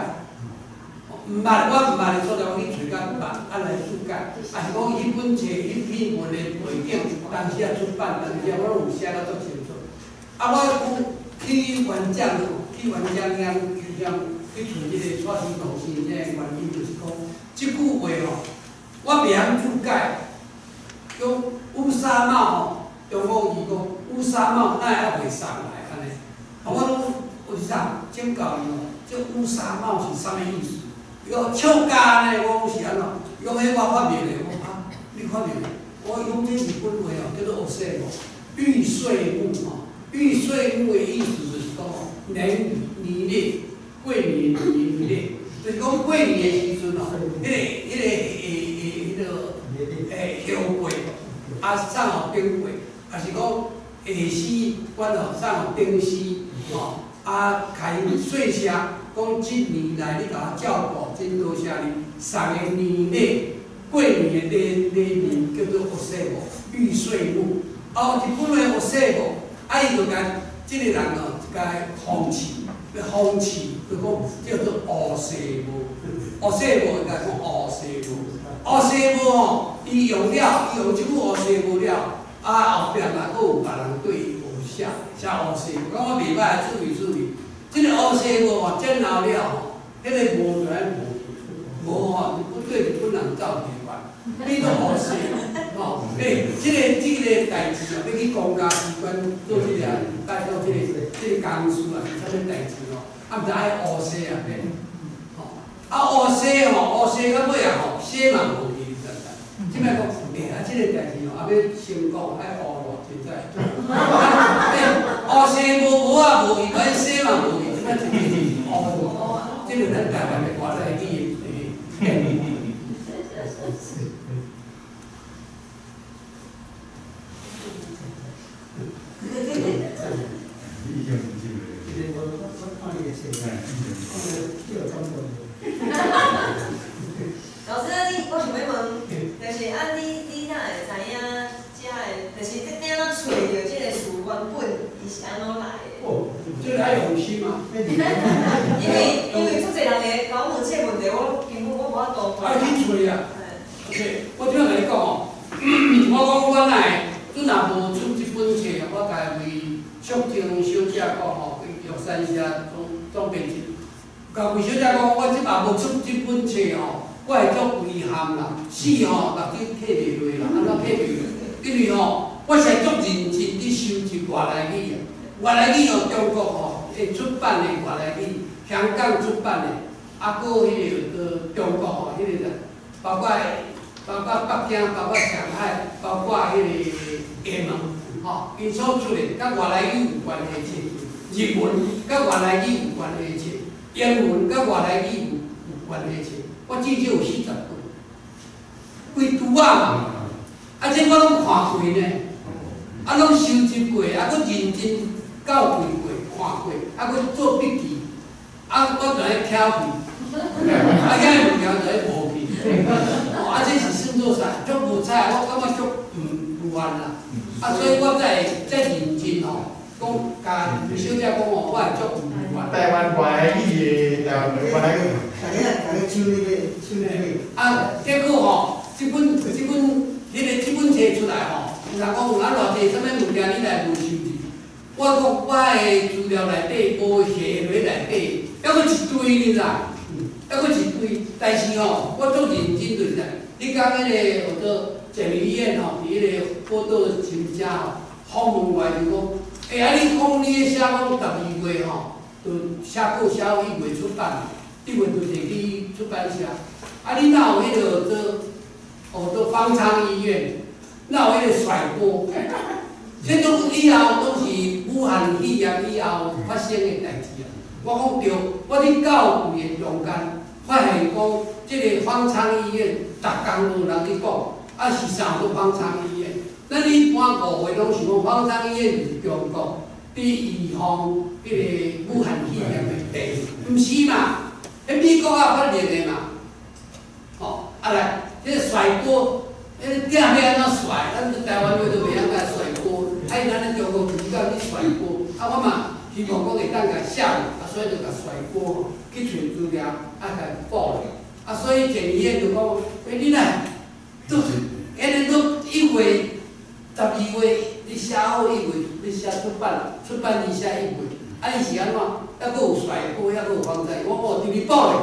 毋捌，我毋捌的所在，我去揣较捌，啊来注解。啊是讲彼本册、彼篇文的背景，当时啊出版，当时啊我拢有写甲足清楚。啊，我有去原讲，去原讲遐遐去揣这个蔡思同先生的原因，就是讲这句话吼，我袂晓注解。讲乌纱帽吼，中国字讲乌纱帽，哪会犹未送来按呢？啊，我拢有是啥请教伊吼，这乌纱帽是啥物意思？伊讲笑咖呢，我讲是按怎？伊讲彼我发明的，我讲啊，你发明的？我讲这日本话哦，叫做乌纱帽，玉岁木吼。玉岁木的意思就是讲吼，年年历过年年历，就是讲过年的时阵吼，彼个叶过，啊送予长辈，也是讲下死，阮哦送予长死吼，啊开细谢。讲这年来你共我照顾，真多谢你。送的年礼，过年的礼礼物叫做乌纱帽、玉岁木。哦，日本话乌纱帽，啊，伊就共这个人哦，共讽刺，要讽刺，就讲叫做乌纱帽。乌纱帽应该讲乌纱帽。乌纱帽吼，伊用了，伊用这句乌纱帽了，啊后壁嘛，阁有别人对伊学写写乌纱帽，感觉袂歹，注意注意。这个乌纱帽吼，剪后了吼，彼个帽就爱无去，无吼，日本对日本人走提款，变做乌纱吼。欸，这个代志哦，欲去公家机关做这个，拜托这个公事啊，是啥物代志吼？啊，毋知爱乌纱啊免，吼，啊乌纱吼，乌纱到尾啊吼，纱嘛无去，知毋知？这摆讲，欸，啊这个代志吼，啊欲成功爱乌偌真知？欸，乌纱帽帽啊无去，反正纱嘛无去。这个是乌，这个咱台湾的外来语的片语。老师，你我想欲问，就是啊，你哪会知影遮个，就是你怎样揣著这个词原本伊是按怎来的？哦，这个爱用心啊。因为足济人会共我问这个问题，我根本我无法度。爱去揣啊！对，我怎共你讲哦？我讲我哪会，阵若无出这本册，我共为淑静小姐讲吼，玉山社总编辑，共魏小姐讲，我这摆无出这本册吼，我会足遗憾啦，死吼目睭退袂落啦，按怎退袂落？因为吼，我是足认真伫收集外来语啊，外来语哦，中国吼会出版的外来语，香港出版的，啊，阁彼个中国吼，彼个包括北京，包括上海，包括彼个厦门，吼，𪜶所出的佮外来语有关系册，日文佮外来语有关系册，英文佮外来语有关系册，我至少有40本，规櫥仔嘛，啊，这我拢看过呢，啊，拢收集过，啊，阁认真校对过、看过，啊，阁做笔记，啊，我就咧挑去，啊，遐个物件就咧无去，哦，啊，啊，這是算做啥？足無彩，我感覺足毋願啦。啊，所以我才會才認真吼，講共小姐講吼，我會足毋願。台灣外來語的台灣外來語。大家大家唱那個唱那個。啊，結果吼，這本彼個這本冊出來吼，有人講有啊偌濟啥物物件你來無收字，我講我的資料內底無寫落內底，猶閣一堆你知？猶閣一堆，但是吼，我足認真就是啥，你講彼個叫做鄭於晏吼，佇彼個報道新社吼，訪問我就講，欸啊你講你咧寫講12月吼，就寫稿寫好1月出版，1月就提去出版社，啊你哪有彼個做？哦，做方艙醫院，哪有彼個甩鍋？這攏以後攏是武漢肺炎以後發生的代誌啊！我講對，我佇教會的中間發現講，這個方艙醫院，逐工都有人咧講，啊是啥做方艙醫院？咱一般誤會攏想講方艙醫院就是中國佇預防彼個武漢肺炎的地，毋是嘛？彼美國仔發明的嘛？吼，啊來。這個甩鍋，彼個鼎欲按怎甩？咱台灣話都袂曉共甩鍋，啊伊咱咧中國比較去甩鍋，啊我嘛希望講會當共寫落，啊所以就共甩鍋吼去揣資料，啊共補落，啊所以前年就講，欸你若都按呢都1月12月你寫好一月，你寫出版，出版你寫一月，啊伊是按怎？猶閣有甩鍋，猶閣有方仔，我哦佇咧補咧。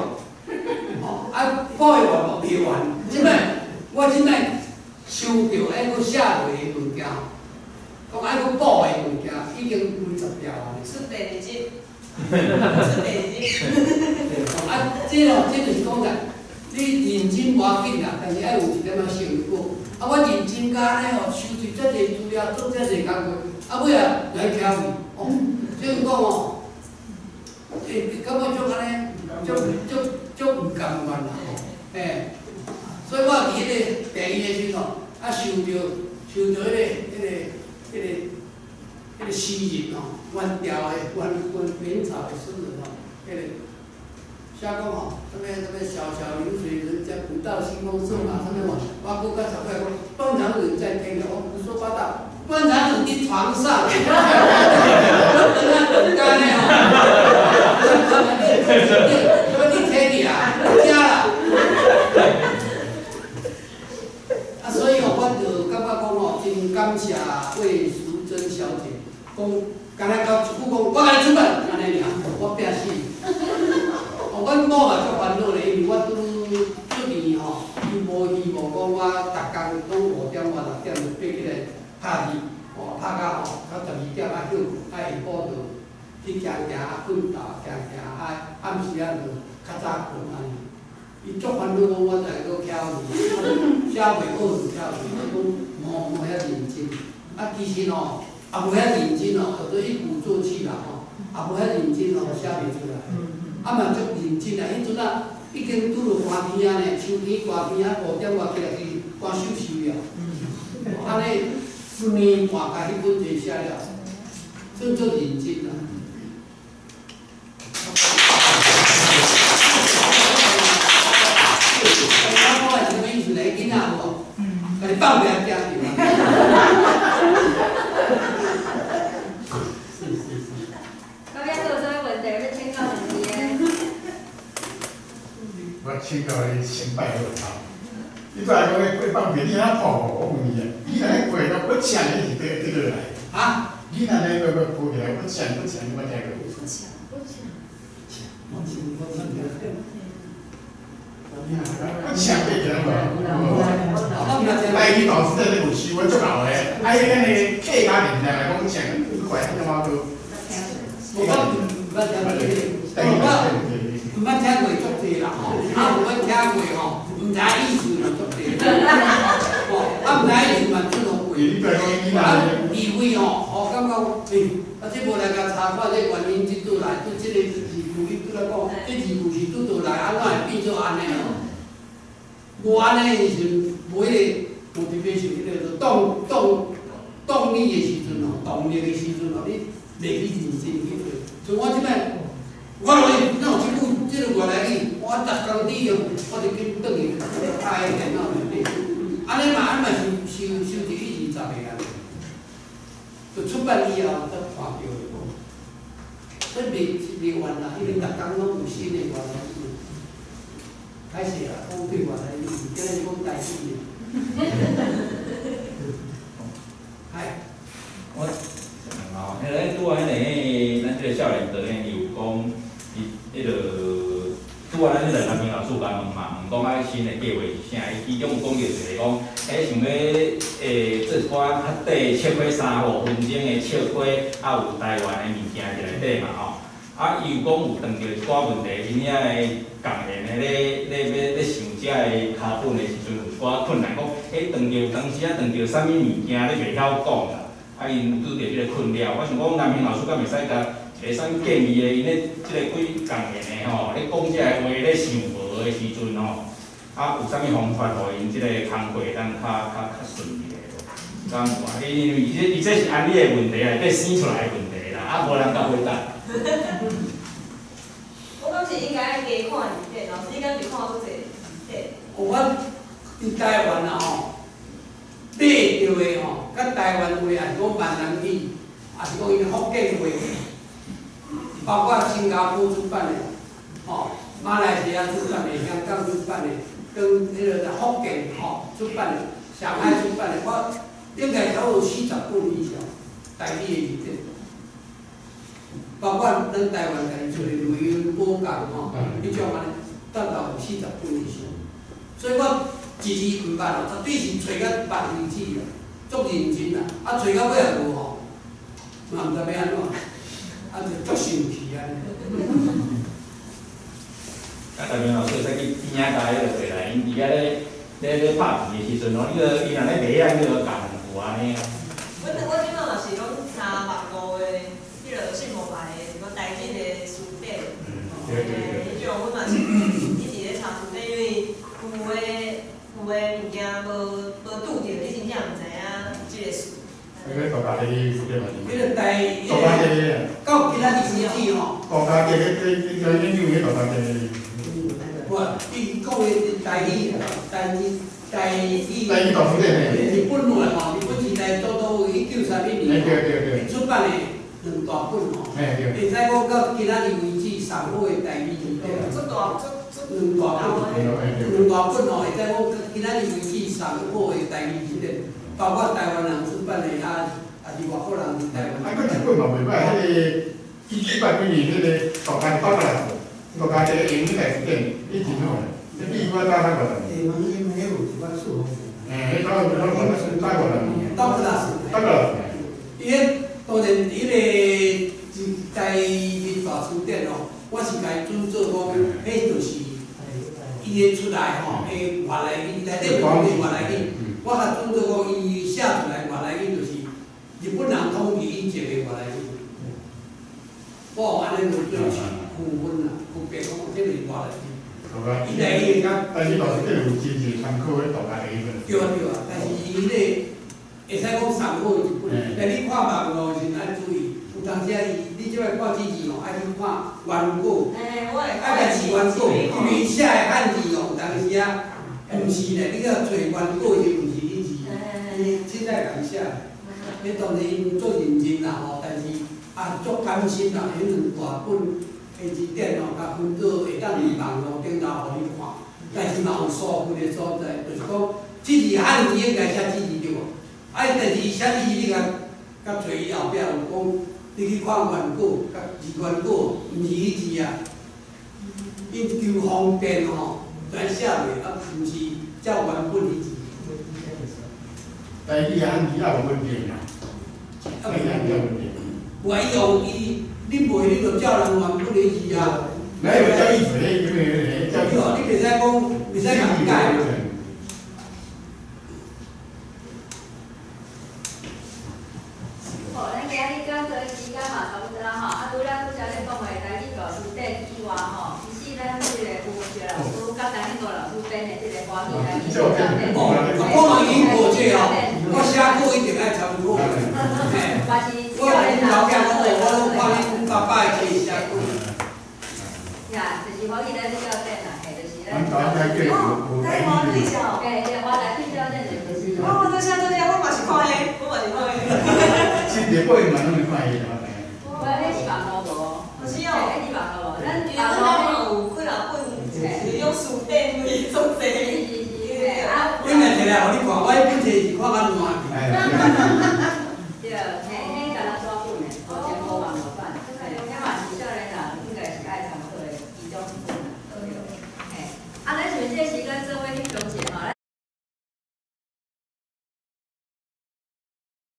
吼，啊，補會完無？袂完。這擺我這擺收著愛閣寫落的物件，講愛閣補的物件，已經幾十條啊。出第二集，出第二集。啊，這哦，這就是講啥？你認真無要緊啦，但是愛有一點仔成果。啊，我認真甲按呢吼，收集遮濟資料，做遮濟工課，啊，尾仔來徛去，哦，所以講吼，欸，感覺足按呢，足足足毋甘願啦吼，欸，所以我佇彼個病院的時陣吼，啊，受著彼個詩人吼，元朝的元元元朝的詩人吼，彼個寫講吼，啥物啥物小橋流水人家古道西風瘦馬，啥物吼，我閣較十擺講，斷腸人在天涯，我胡說八道，斷腸人佇床上，等啊等干的吼，你你提去啊，食啦。啊，所以吼，我就感覺講吼，真感謝魏淑珍小姐，講，敢若講一句講，我共你出版，按呢爾，我拼死。哦，阮某嘛足煩惱咧，因為我拄出院吼，伊無希望講我逐工攏5點外6點就爬起來拍字，哦，拍到吼到12點啊歇睏，啊下晡就去行行啊奮鬥，行行啊暗時啊就較早睏按呢。伊足煩惱講我在閣徛去，寫袂好就徛去，伊講無無遐認真。啊，其實吼，也無遐認真哦，叫做一鼓作氣啦吼，也無遐認真哦，寫袂出來。啊嘛足認真啊，彼陣啊已經拄著寒天啊呢，秋天寒天啊，5點外起來去寒溼溼了。按呢一年半共彼本冊寫了，算足認真啦。我是啥物意思呢？囡仔有無？共你放屁驚著。是是是。到尾閣有啥物問題欲請教老師的？我請教你先拜好頭。你拄仔講咧放屁，你按怎破我問你啊，你若咧過，我請你是佗佗落來？啊？你若咧過過破起來，我請我請你，我聽過。我請我請。我請我請。我請爬起來無？台語老師在咧有收，我足𠢕的。啊，伊咱个客家年代來講，請快聽我都。我毋捌聽過，我毋捌聽過足濟啦吼，啊有捌聽過吼，毋知意思嘛足濟。吼，啊毋知意思嘛足落過。啊，地位吼，我感覺欸，啊這無來共查看這原因，這倒來，對這個字句你拄來講，這字句是拄倒來，按怎會變做按呢吼？無按呢的時陣，無彼個 motivation，彼個動力的時陣吼，動力的時陣吼，你袂去認真去做。像我這擺，我落去，哪有這句這個外來語，我我逐工利用，我就紧转去拍电脑内底。按呢嘛，按嘛收收收入去20个啊，就出版以后才看著的。所以袂袂完啦，因为逐工拢有新的外来语。歹势啦，讲对外来语，今日讲台语。嗨。我哦，彼个拄仔彼个，咱这个少年导演伊有讲，伊彼个拄仔咱彼个南平老师共问嘛，问讲啊新的计划是啥？伊其中有讲著一个讲，想欲做一寡较短笑批3、5分钟的笑批，啊有台湾的物件伫内底嘛吼。啊，伊有讲有碰著一寡问题，因遐个共研的咧咧咧咧想这个脚本的时阵有一寡困难，讲碰著有当时啊碰著啥物物件你袂晓讲啦。啊，𪜶有拄著这个困扰，我想讲南平老师敢会使共一个啥物建议的？𪜶咧这个几共研的吼，咧讲这个话咧想无的时阵吼，啊有啥物方法予𪜶这个工课会当较较较顺利的无？敢有啊？因为伊这伊这是按你的问题内底生出来的问题啦，啊无人共回答。我感觉是应该爱加看字典，老师你敢是看足济字典？我伫台湾啊吼，买著的吼，佮台湾话，也是讲闽南语，也是讲𪜶福建话，包括新加坡出版的，吼，马来西亚出版的，香港出版的，跟彼个福建吼出版的，上海出版的，我应该差不多40本以上台语的字典，包括咱台湾家己出的雷恩宝港吼，彼种按呢，达到有40本以上，所以我一字毋捌哦，绝对是揣到捌为止啦，足认真啦，啊揣到尾也无吼，嘛毋知欲按怎，啊就足生气按呢。啊，大明老师会使去边仔共彼个过来，𪜶伫遐咧咧咧拍片的时阵吼，你著伊若咧袂晓，你著共两句按呢。我这摆嘛是拢查网路的，彼个信无牌的什么台语的词典。对对对。彼种阮嘛是一直咧查词典，因为有的物件无无拄著，你真正毋知影这个词。彼个大家的词典嘛是。彼个台，大家的。到今仔日为止吼。大家的，彼个研究彼大家的。无，伊讲的台语，台语，台语。台语大词典嘿。日本话吼，日本时代都都1931年。对对对。出版的两大本吼。嘿对。会使讲到今仔日为止上好的台语字典。足大足足。两大本，两大本吼，会使讲到今仔日为止上好的台语字典，包括台湾人出版的，啊，也是外国人伫台湾。啊，阁一本嘛袂歹，彼个1989年彼个大家大家大家这个英语大词典，伊真好，这比我早较50年。下问因迄有一寡数学。嘿，彼早早早50年。到不啦是。到不啦是。伊彼当然，彼个一台语大词典哦，我是共伊准做讲，彼就是伊的出来吼，彼外来语内底有讲外来语，我共准做讲，伊写出来外来语就是日本人统治以前的外来语。我有按呢做区分啦，区别讲这个是外来语。伊内底较，但是大词典有真济参考彼大家的语。对啊对啊，但是伊彼个会使讲上好一本，但你看网路的时阵爱注意，有当时啊伊，你这摆看字字吼，爱去看原稿，爱来字原稿，因为伊写的汉字吼，有当时啊，毋是咧，你欲找原稿伊毋是彼字，伊凊彩共写，彼当然𪜶足认真啦吼，但是啊足甘心啦，彼两大本的字典吼，共分做会当伫网路顶头予你看，但是嘛有疏忽的所在，就是讲这字汉字应该写这字对无？啊，但是写字你共共揣伊后壁有讲，你去看原稿，共字原稿，毋是彼字啊。𪜶求方便吼，来写袂啊，毋是照原本彼字。台语汉字也无稳定啦，台语汉字也稳定。无啊，伊用伊，你袂你就照人原本的字啊。哪有照伊字咧？因为照伊。你袂使讲，袂使共改嘛。好，咱今日讲座的时间嘛差不多吼，啊，除了拄才咧讲的台语大词典以外吼，其实咱这个吴文学老师佮陈庆国老师编的这个华语台语大词典。哦，我嘛已经过这哦，我写稿一定爱参考。嘿，我阮老囝讲，我拢看恁爸爸的册写稿。呀，就是华语来对照展啦，嘿，就是咱台湾叫无台湾对照。嘿，迄个华台对照展就是。哦，多谢多谢，我嘛是看彼，我嘛是看彼。是日本嘛拢会看彼个。我彼是网路无？是哦。彼是网路无？咱因为阮嘛有几若本，是用书店位足济。是是是，啊。你若摕来予你看，我彼本册是看甲烂去。